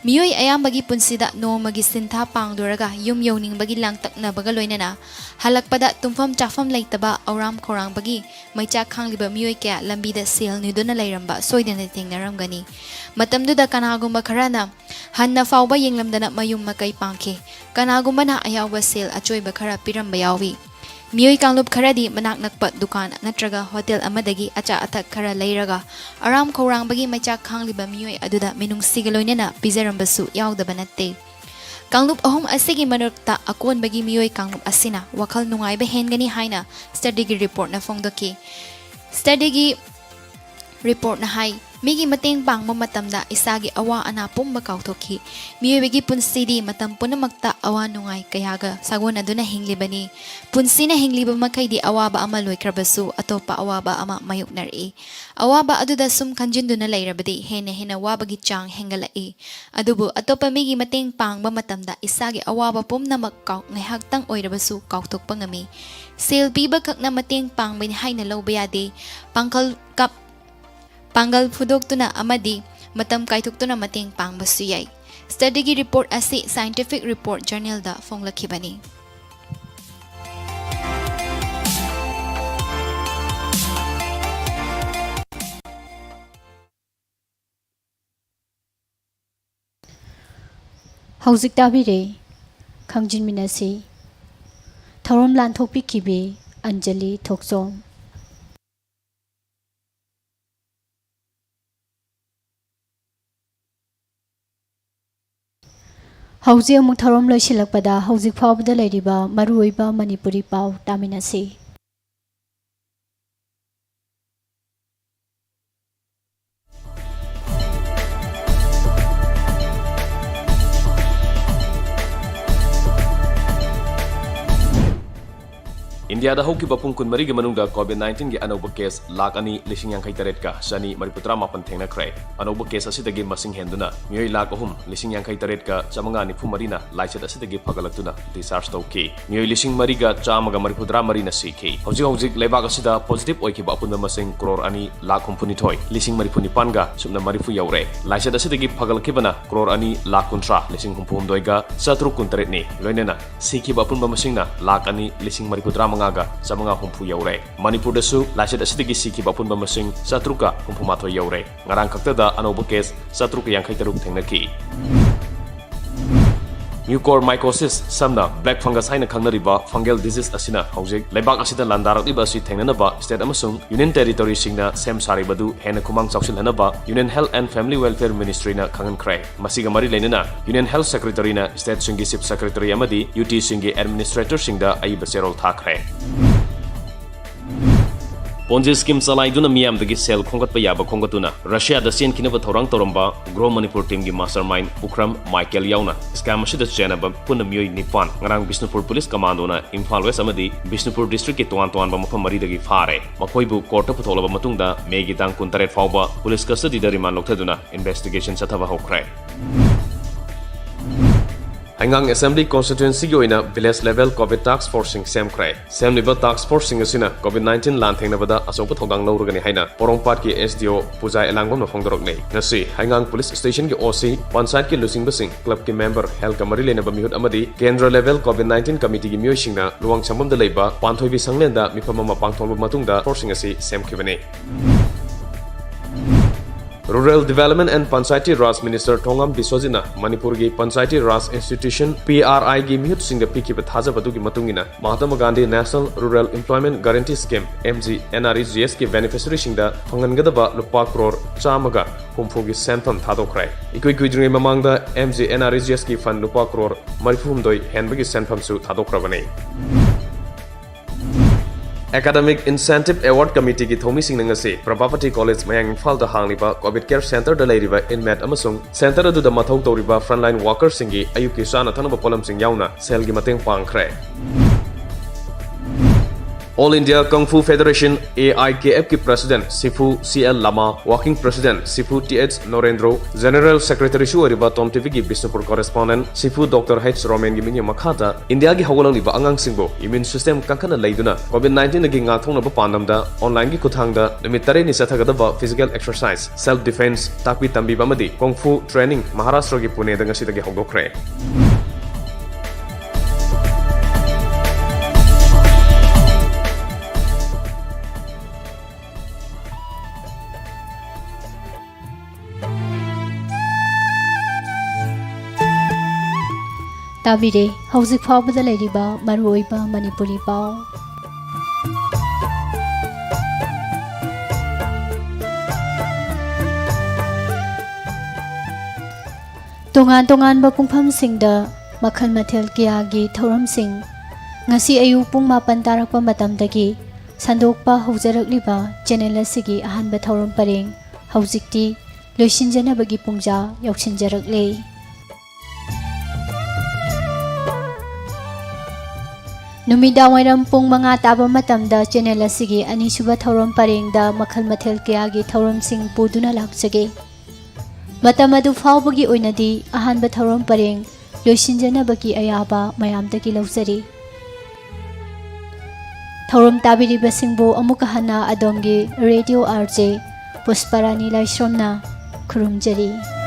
ꯃꯤꯑꯣꯏ ꯑꯌꯥꯝꯕꯒꯤ ꯄꯨꯟꯁꯤꯗ ꯅꯣꯡꯃꯒꯤ ꯁꯤꯟꯊꯥ ꯄꯥꯡꯗꯣꯔꯒ ꯌꯨꯝ ꯌꯧꯅꯤꯡꯕꯒꯤ ꯂꯥꯡꯇꯛꯅꯕꯒ ꯂꯣꯏꯅꯅ ꯍꯜꯂꯛꯄꯗ ꯇꯨꯝꯐꯝ ꯆꯥꯐꯝ ꯂꯩꯇꯕ, ꯑꯧꯔꯥꯝ ꯈꯧꯔꯥꯡꯕꯒꯤ ꯃꯩꯆꯥꯛ ꯈꯥꯡꯂꯤꯕ ꯃꯤꯑꯣꯏ ꯀꯌꯥ ꯂꯝꯕꯤꯗ ꯁꯦꯜ ꯅꯤꯗꯨꯅ ꯂꯩꯔꯝꯕ ꯁꯣꯏꯗꯅ ꯊꯦꯡꯅꯔꯝꯒꯅꯤ꯫ ꯃꯇꯝꯗꯨꯗ ꯀꯅꯥꯒꯨꯝꯕ ꯈꯔꯅ ꯍꯟꯅ ꯐꯥꯎꯕ ꯌꯦꯡꯂꯝꯗꯅ ꯃꯌꯨꯝ ꯃꯀꯩ ꯄꯥꯡꯈꯤ꯫ ꯀꯅꯥꯒꯨꯝꯕꯅ ꯑꯌꯥꯎꯕ ꯁꯦꯜ ꯑꯆꯣꯏꯕ ꯈꯔ ꯄꯤꯔꯝꯕ ꯌꯥꯎꯏ꯫ ꯃꯤꯑꯣꯏ ꯀꯥꯡꯂꯨꯞ ꯈꯔꯗꯤ ꯃꯅꯥꯛ ꯅꯛꯄ ꯗꯨꯀꯥꯟ ꯅꯠꯇ꯭ꯔꯒ ꯍꯣꯇꯦꯜ ꯑꯃꯗꯒꯤ ꯑꯆꯥ ꯑꯊꯛ ꯈꯔ ꯂꯩꯔꯒ ꯑꯔꯥꯝ ꯈꯧꯔꯥꯡꯕꯒꯤ ꯃꯩꯆꯥꯛ ꯈꯥꯡꯂꯤꯕ ꯃꯤꯑꯣꯏ ꯑꯗꯨꯗ ꯃꯤꯅꯨꯡꯁꯤꯒ ꯂꯣꯏꯅꯅ ꯄꯤꯖꯔꯝꯕꯁꯨ ꯌꯥꯎꯗꯕ ꯅꯠꯇꯦ꯫ ꯀꯥꯡꯂꯨꯞ ꯑꯍꯨꯝ ꯑꯁꯤꯒꯤ ꯃꯔꯛꯇ ꯑꯀꯣꯟꯕꯒꯤ ꯃꯤꯑꯣꯏ ꯀꯥꯡꯂꯨꯞ ꯑꯁꯤꯅ ꯋꯥꯈꯜ ꯅꯨꯡꯉꯥꯏꯕ ꯍꯦꯟꯒꯅꯤ ꯍꯥꯏꯅ ꯁ꯭ꯇꯗꯤꯒꯤ ꯔꯤꯄꯣꯔꯠꯅ ꯐꯣꯡꯗꯣꯛꯈꯤ꯫ ꯁ꯭ꯇꯗꯤꯒꯤ ꯔꯤꯄꯣꯔꯠꯅ ꯍꯥꯏ, ꯃꯤꯒꯤ ꯃꯇꯦꯡ ꯄꯥꯡꯕ ꯃꯇꯝꯗ ꯏꯁꯥꯒꯤ ꯑꯋꯥ ꯑꯅꯥ ꯄꯨꯝꯕ ꯀꯥꯎꯊꯣꯛꯈꯤ꯫ ꯃꯤꯑꯣꯏꯕꯒꯤ ꯄꯨꯟꯁꯤꯗꯤ ꯃꯇꯝ ꯄꯨꯝꯅꯃꯛꯇ ꯑꯋꯥ ꯅꯨꯡꯉꯥꯏ ꯀꯌꯥꯒ ꯁꯥꯒꯣꯟꯅꯗꯨꯅ ꯍꯤꯡꯂꯤꯕꯅꯤ꯫ ꯄꯨꯟꯁꯤꯅ ꯍꯤꯡꯂꯤꯕ ꯃꯈꯩꯗꯤ ꯑꯋꯥꯕ ꯑꯃ ꯂꯣꯏꯈ꯭ꯔꯕꯁꯨ ꯑꯇꯣꯞꯄ ꯑꯋꯥꯕ ꯑꯃ ꯃꯥꯌꯣꯛꯅꯔꯛꯏ꯫ ꯑꯋꯥꯕ ꯑꯗꯨꯗ ꯁꯨꯝ ꯈꯟꯖꯤꯟꯗꯨꯅ ꯂꯩꯔꯕꯗꯤ ꯍꯦꯟꯅ ꯍꯦꯟꯅ ꯋꯥꯕꯒꯤ ꯆꯥꯡ ꯍꯦꯟꯒꯠꯂꯛꯏ꯫ ꯑꯗꯨꯕꯨ ꯑꯇꯣꯞꯄ ꯃꯤꯒꯤ ꯃꯇꯦꯡ ꯄꯥꯡꯕ ꯃꯇꯝꯗ ꯏꯁꯥꯒꯤ ꯑꯋꯥꯕ ꯄꯨꯝꯅꯃꯛ ꯀꯥꯎ-, ꯉꯥꯏꯍꯥꯛꯇꯪ ꯑꯣꯏꯔꯕꯁꯨ ꯀꯥꯎꯊꯣꯛꯄ ꯉꯝꯃꯤ꯫ ꯁꯦꯜ ꯄꯤꯕ ꯈꯛꯅ ꯃꯇꯦꯡ ꯄꯥꯡꯕꯅꯤ ꯍꯥꯏꯅ ꯂꯧꯕ ꯌꯥꯗꯦ꯫ ꯄꯥꯡꯒꯜ ꯀꯥꯞ-, ꯄꯥꯡꯒꯜ ꯐꯨꯗꯣꯛꯇꯨꯅ ꯑꯃꯗꯤ ꯃꯇꯝ ꯀꯥꯏꯊꯣꯛꯇꯨꯅ ꯃꯇꯦꯡ ꯄꯥꯡꯕꯁꯨ ꯌꯥꯏ꯫ ꯁ꯭ꯇꯗꯤꯒꯤ ꯔꯤꯄꯣꯔꯠ ꯑꯁꯤ ꯁꯥꯏꯟꯇꯤꯐꯤꯛ ꯔꯤꯄꯣꯔꯠ ꯖꯔꯅꯦꯜꯗ ꯐꯣꯡꯂꯛꯈꯤꯕꯅꯤ꯫ ꯍꯧꯖꯤꯛ ꯇꯥꯕꯤꯔꯦ, ꯈꯪꯖꯤꯟꯃꯤꯟꯅꯁꯤ꯫ ꯊꯧꯔꯝ ꯂꯥꯟꯊꯣꯛꯄꯤꯈꯤꯕꯤ ꯑꯟꯖꯂꯤ ꯊꯣꯛꯆꯣꯝ꯫ ꯍꯧꯖꯤꯛ ꯑꯃꯨꯛ ꯊꯧꯔꯝ ꯂꯣꯏꯁꯤꯜꯂꯛꯄꯗ ꯍꯧꯖꯤꯛ ꯐꯥꯎꯕꯗ ꯂꯩꯔꯤꯕ ꯃꯔꯨꯑꯣꯏꯕ ꯃꯅꯤꯄꯨꯔꯤ ꯄꯥꯎ ꯇꯥꯃꯤꯟꯅꯁꯤ꯫ ꯏꯟꯗꯤꯌꯥꯗ ꯍꯧꯈꯤꯕ ꯄꯨꯡ ꯀꯨꯟꯃꯔꯤꯒꯤ ꯃꯅꯨꯡꯗ COVID nineteen ꯒꯤ ꯑꯅꯧꯕ ꯀꯦꯁ ꯂꯥꯈ ꯑꯅꯤ ꯂꯤꯁꯤꯡ ꯌꯥꯡꯈꯩ ꯇꯔꯦꯠꯀ ꯆꯅꯤ ꯃꯔꯤꯐꯨ ꯇꯔꯥ ꯃꯥꯄꯟ ꯊꯦꯡꯅꯈ꯭ꯔꯦ꯫ ꯑꯅꯧꯕ ꯀꯦꯁ ꯑꯁꯤꯗꯒꯤ ꯃꯁꯤꯡ ꯍꯦꯟꯗꯨꯅ ꯃꯤꯑꯣꯏ ꯂꯥꯈ ꯑꯍꯨꯝ ꯂꯤꯁꯤꯡ ꯌꯥꯡꯈꯩ ꯇꯔꯦꯠꯀ ꯆꯥꯃꯉꯥ ꯅꯤꯐꯨ ꯃꯔꯤꯅ ꯂꯥꯏꯆꯠ ꯑꯁꯤꯗꯒꯤ ꯐꯒꯠꯂꯛꯇꯨꯅ discharge ꯇꯧꯈꯤ꯫ ꯃꯤꯑꯣꯏ ꯂꯤꯁꯤꯡ ꯃꯔꯤꯒ ꯆꯥꯝꯃꯒ ꯃꯔꯤꯐꯨ ꯇꯔꯥ ꯃꯔꯤꯅ ꯁꯤꯈꯤ꯫ ꯍꯧꯖꯤꯛ ꯍꯧꯖꯤꯛ ꯂꯩꯕꯥꯛ ꯑꯁꯤꯗ positive ꯑꯣꯏꯈꯤꯕ ꯑꯄꯨꯟꯕ ꯃꯁꯤꯡ ꯀ꯭ꯔꯣꯔ ꯑꯅꯤ ꯂꯥꯈ ꯍꯨꯝꯐꯨ ꯅꯤꯊꯣꯏ ꯂꯤꯁꯤꯡ ꯃꯔꯤꯐꯨ ꯅꯤꯄꯥꯟꯒ ꯁꯨꯞꯅ ꯃꯔꯤꯐꯨ ꯌꯧꯔꯦ꯫ ꯂꯥꯏꯆꯠ ꯑꯁꯤꯗꯒꯤ ꯐꯒꯠꯂꯛꯈꯤꯕꯅ ꯀ꯭ꯔꯣꯔ ꯑꯅꯤ ꯂꯥꯈ ꯀꯨꯟꯊ꯭ꯔꯥ ꯂꯤꯁꯤꯡ ꯍꯨꯝꯐꯨ ꯍꯨꯝꯗꯣꯏꯒ ꯆꯥꯇ꯭ꯔꯨꯛ ꯀꯨꯟꯇꯔꯦꯠꯅꯤ꯫ ꯂꯣꯏꯅꯅ ꯁꯤꯈꯤꯕ ꯑꯄꯨꯟꯕ ꯃꯁꯤꯡꯅ ꯂꯥꯈ ꯑꯅꯤ ꯂꯤꯁꯤꯡ ꯃꯔꯤꯐꯨ ꯇꯔꯥ ꯃꯉꯥꯒ ꯆꯥꯃꯉꯥ ꯍꯨꯝꯐꯨ ꯌꯧꯔꯦ꯫ ꯃꯅꯤꯄꯨꯔꯗꯁꯨ ꯂꯥꯏꯆꯠ ꯑꯁꯤꯗꯒꯤ ꯁꯤꯈꯤꯕ ꯑꯄꯨꯟꯕ ꯃꯁꯤꯡ ꯆꯥꯇ꯭ꯔꯨꯛꯀ ꯍꯨꯝꯐꯨ ꯃꯥꯊꯣꯏ ꯌꯧꯔꯦ꯫ ꯉꯔꯥꯡ ꯈꯛꯇꯗ ꯑꯅꯧꯕ ꯀꯦꯁ ꯆꯥꯇ꯭ꯔꯨꯛꯀ ꯌꯥꯡꯈꯩ ꯇꯔꯨꯛ ꯊꯦꯡꯅꯈꯤ꯫ Mucormycosis, ꯁꯝꯅ black fungus ꯍꯥꯏꯅ ꯈꯪꯅꯔꯤꯕ fungal disease ꯑꯁꯤꯅ ꯍꯧꯖꯤꯛ ꯂꯩꯕꯥꯛ ꯑꯁꯤꯗ ꯂꯥꯟꯗꯥꯔꯛꯂꯤꯕ ꯑꯁꯤ ꯊꯦꯡꯅꯅꯕ state ꯑꯃꯁꯨꯡ union territoryꯁꯤꯡꯅ ꯁꯦꯝ ꯁꯥꯔꯤꯕꯗꯨ ꯍꯦꯟꯅ ꯈꯨꯃꯥꯡ ꯆꯥꯎꯁꯤꯜꯍꯟꯅꯕ Union Health and Family Welfare Ministryꯅ ꯈꯪꯍꯟꯈ꯭ꯔꯦ꯫ ꯃꯁꯤꯒ ꯃꯔꯤ ꯂꯩꯅꯅ Union Health Secretaryꯅ stateꯁꯤꯡꯒꯤ chief secretary ꯑꯃꯗꯤ UTꯁꯤꯡꯒꯤ administratorꯁꯤꯡꯗ ꯑꯏꯕ ꯆꯦꯔꯣꯜ ꯊꯥꯈ꯭ꯔꯦ꯫ Ponzi scheme ꯆꯂꯥꯏꯗꯨꯅ ꯃꯤꯌꯥꯝꯗꯒꯤ ꯁꯦꯜ ꯈꯣꯝꯒꯠꯄ ꯌꯥꯕ ꯈꯣꯝꯒꯠꯇꯨꯅ ꯔꯁꯤꯌꯥꯗ ꯆꯦꯟꯈꯤꯅꯕ ꯊꯧꯔꯥꯡ ꯇꯧꯔꯝꯕ Grow Manipur teamꯒꯤ mastermind ꯎꯈ꯭ꯔꯝ ꯃꯥꯏꯀꯦꯜ ꯌꯥꯎꯅ scam ꯑꯁꯤꯗ ꯆꯦꯟꯅꯕ ꯄꯨꯟꯅ ꯃꯤꯑꯣꯏ ꯅꯤꯄꯥꯟ ꯉꯔꯥꯡ ꯕꯤꯁꯅꯨꯄꯨꯔ police commandoꯅ ꯏꯝꯐꯥꯜ West ꯑꯃꯗꯤ ꯕꯤꯁꯅꯨꯄꯨꯔ districtꯀꯤ ꯇꯣꯉꯥꯟ ꯇꯣꯉꯥꯟꯕ ꯃꯐꯝ ꯃꯔꯤꯗꯒꯤ ꯐꯥꯔꯦ꯫ ꯃꯈꯣꯏꯕꯨ courtꯇ ꯄꯨꯊꯣꯛꯂꯕ ꯃꯇꯨꯡꯗ Mayꯒꯤ ꯇꯥꯡ ꯀꯨꯟꯇꯔꯦꯠ ꯐꯥꯎꯕ police custodyꯗ remand ꯂꯧꯊꯗꯨꯅ investigation ꯆꯠꯊꯕ ꯍꯧꯈ꯭ꯔꯦ꯫ ꯍꯩꯉꯥꯡ Assembly Constituencyꯒꯤ ꯑꯣꯏꯅ village level COVID task forceꯁꯤꯡ ꯁꯦꯝꯈ꯭ꯔꯦ꯫ ꯁꯦꯝꯂꯤꯕ task forceꯁꯤꯡ ꯑꯁꯤꯅ COVID nineteen ꯂꯥꯟꯊꯦꯡꯅꯕꯗ ꯑꯆꯧꯕ ꯊꯧꯗꯥꯡ ꯂꯧꯔꯒꯅꯤ ꯍꯥꯏꯅ ꯄꯣꯔꯣꯝꯄꯥꯠꯀꯤ SDO ꯄꯨꯖꯥ ꯑꯦꯂꯥꯡꯕꯝꯅ ꯐꯣꯡꯗꯣꯔꯛꯂꯤ꯫ ꯉꯁꯤ ꯍꯩꯉꯥꯡ police stationꯒꯤ OC, ꯄꯟꯆꯥꯌꯠꯀꯤ ꯂꯨꯆꯤꯡꯕꯁꯤꯡ, clubꯀꯤ member, healthꯀ ꯃꯔꯤ ꯂꯩꯅꯕ ꯃꯤꯍꯨꯠ ꯑꯃꯗꯤ ꯀꯦꯟꯗ꯭ꯔ level COVID nineteen committeeꯒꯤ ꯃꯤꯑꯣꯏꯁꯤꯡꯅ ꯂꯨꯋꯥꯡꯁꯪꯕꯝꯗ ꯂꯩꯕ ꯄꯥꯟꯊꯣꯏꯕꯤ ꯁꯪꯂꯦꯟꯗ ꯃꯤꯐꯝ ꯑꯃ ꯄꯥꯡꯊꯣꯛꯂꯕ ꯃꯇꯨꯡꯗ forceꯁꯤꯡ ꯑꯁꯤ ꯁꯦꯝꯈꯤꯕꯅꯤ꯫ Rural Development and Panchayati Raj Minister ꯊꯣꯉꯥꯝ ꯕꯤꯁ꯭ꯋꯖꯤꯠꯅ ꯃꯅꯤꯄꯨꯔꯒꯤ Panchayati Raj Institution, PRIꯒꯤ ꯃꯤꯍꯨꯠꯁꯤꯡꯗ ꯄꯤꯈꯤꯕ ꯊꯥꯖꯕ ꯑꯗꯨꯒꯤ ꯃꯇꯨꯡ ꯏꯟꯅ, Mahatma Gandhi National Rural Employment Guarantee Scheme, MGNREGSꯀꯤ beneficiaryꯁꯤꯡꯗ ꯐꯪꯍꯟꯒꯗꯕ ꯂꯨꯄꯥ ꯀ꯭ꯔꯣꯔ ꯆꯥꯝꯃꯒ ꯍꯨꯝꯐꯨꯒꯤ ꯁꯦꯟꯐꯝ ꯊꯥꯗꯣꯛꯈ꯭ꯔꯦ꯫ ꯏꯀꯨꯏ ꯀꯨꯏꯗ꯭ꯔꯤꯉꯩ ꯃꯃꯥꯡꯗ MGNREGSꯀꯤ fund ꯂꯨꯄꯥ ꯀ꯭ꯔꯣꯔ ꯃꯔꯤꯐꯨ ꯍꯨꯝꯗꯣꯏ ꯍꯦꯟꯕꯒꯤ ꯁꯦꯟꯐꯝꯁꯨ ꯊꯥꯗꯣꯛꯈ꯭ꯔꯕꯅꯤ꯫ Academic Incentive Award Committeeꯒꯤ ꯊꯧꯃꯤꯁꯤꯡꯅ ꯉꯁꯤ ꯄ꯭ꯔꯚꯥꯄꯇꯤ College ꯃꯌꯥꯡ ꯏꯝꯐꯥꯜꯗ ꯍꯥꯡꯂꯤꯕ COVID care centreꯗ ꯂꯩꯔꯤꯕ inmate ꯑꯃꯁꯨꯡ centre ꯑꯗꯨꯗ ꯃꯊꯧ ꯇꯧꯔꯤꯕ frontline workerꯁꯤꯡꯒꯤ ꯑꯌꯨꯛꯀꯤ ꯆꯥꯅ ꯊꯛꯅꯕ ꯄꯣꯠꯂꯝꯁꯤꯡ ꯌꯥꯎꯅ ꯁꯦꯜꯒꯤ ꯃꯇꯦꯡ ꯄꯥꯡꯈ꯭ꯔꯦ꯫ All India Kung Fu Federation, A I K F ꯀꯤ President ꯁꯤꯐꯨ C L Lama, Working President ꯁꯤꯐꯨ T H Norendro, General Secretary ꯁꯨ ꯑꯣꯏꯔꯤꯕ Tom TV ꯒꯤ Bishnupur Correspondent ꯁꯤꯐꯨ Doctor H Roman ꯒꯤ ꯃꯤꯠꯌꯦꯡ ꯃꯈꯥꯗ ꯏꯟꯗꯤꯌꯥꯒꯤ ꯍꯧꯒꯠꯂꯛꯂꯤꯕ ꯑꯉꯥꯡꯁꯤꯡꯕꯨ immune system ꯀꯟꯈꯠꯅ ꯂꯩꯗꯨꯅ COVID nineteen ꯗꯒꯤ ꯉꯥꯛꯊꯣꯛꯅꯕ ꯄꯥꯟꯗꯝꯗ online ꯒꯤ ꯈꯨꯠꯊꯥꯡꯗ ꯅꯨꯃꯤꯠ ꯇꯔꯦꯠꯅꯤ ꯆꯠꯊꯒꯗꯕ physical exercise, self defense ꯇꯥꯛꯄꯤ ꯇꯝꯕꯤꯕ ꯑꯃꯗꯤ Kung Fu training ꯃꯍꯥꯔꯥꯁꯇ꯭ꯔꯒꯤ ꯄꯨꯅꯦꯗ ꯉꯁꯤꯗꯒꯤ ꯍꯧꯗꯣꯛꯈ꯭ꯔꯦ꯫ ꯇꯥꯕꯤꯔꯦ ꯍꯧꯖꯤꯛ ꯐꯥꯎꯕꯗ ꯂꯩꯔꯤꯕ ꯃꯔꯨꯑꯣꯏꯕ ꯃꯅꯤꯄꯨꯔꯤ ꯄꯥꯎ꯫ ꯇꯣꯉꯥꯟ ꯇꯣꯉꯥꯟꯕ ꯄꯨꯡꯐꯝꯁꯤꯡꯗ ꯃꯈꯜ ꯃꯊꯦꯜ ꯀꯌꯥꯒꯤ ꯊꯧꯔꯝꯁꯤꯡ ꯉꯁꯤ ꯑꯌꯨꯛ ꯄꯨꯡ ꯃꯥꯄꯟ ꯇꯥꯔꯛꯄ ꯃꯇꯝꯗꯒꯤ ꯁꯟꯗꯣꯛꯄ ꯍꯧꯖꯔꯛꯂꯤꯕ channel ꯑꯁꯤꯒꯤ ꯑꯍꯥꯟꯕ ꯊꯧꯔꯝ ꯄꯔꯦꯡ ꯍꯧꯖꯤꯛꯇꯤ ꯂꯣꯏꯁꯤꯟꯖꯅꯕꯒꯤ ꯄꯨꯡꯖꯥ ꯌꯧꯁꯤꯟꯖꯔꯛꯂꯦ꯫ ꯅꯨꯃꯤꯗꯥꯡꯋꯥꯏꯔꯝ ꯄꯨꯡ ꯃꯉꯥ ꯇꯥꯕ ꯃꯇꯝꯗ channel ꯑꯁꯤꯒꯤ ꯑꯅꯤꯁꯨꯕ ꯊꯧꯔꯝ ꯄꯔꯦꯡꯗ ꯃꯈꯜ ꯃꯊꯦꯜ ꯀꯌꯥꯒꯤ ꯊꯧꯔꯝꯁꯤꯡ ꯄꯨꯗꯨꯅ ꯂꯥꯛꯆꯒꯦ꯫ ꯃꯇꯝ ꯑꯗꯨ ꯐꯥꯎꯕꯒꯤ ꯑꯣꯏꯅꯗꯤ ꯑꯍꯥꯟꯕ ꯊꯧꯔꯝ ꯄꯔꯦꯡ ꯂꯣꯏꯁꯤꯟꯖꯅꯕꯒꯤ ꯑꯌꯥꯕ ꯃꯌꯥꯝꯗꯒꯤ ꯂꯧꯖꯔꯤ꯫ ꯊꯧꯔꯝ ꯇꯥꯕꯤꯔꯤꯕꯁꯤꯡꯕꯨ ꯑꯃꯨꯛꯀ ꯍꯟꯅ ꯑꯗꯣꯝꯒꯤ Radio R J ꯄꯨꯁꯄꯔꯥꯅꯤ ꯂꯥꯏꯁ꯭ꯔꯝꯅ ꯈꯨꯔꯨꯝꯖꯔꯤ꯫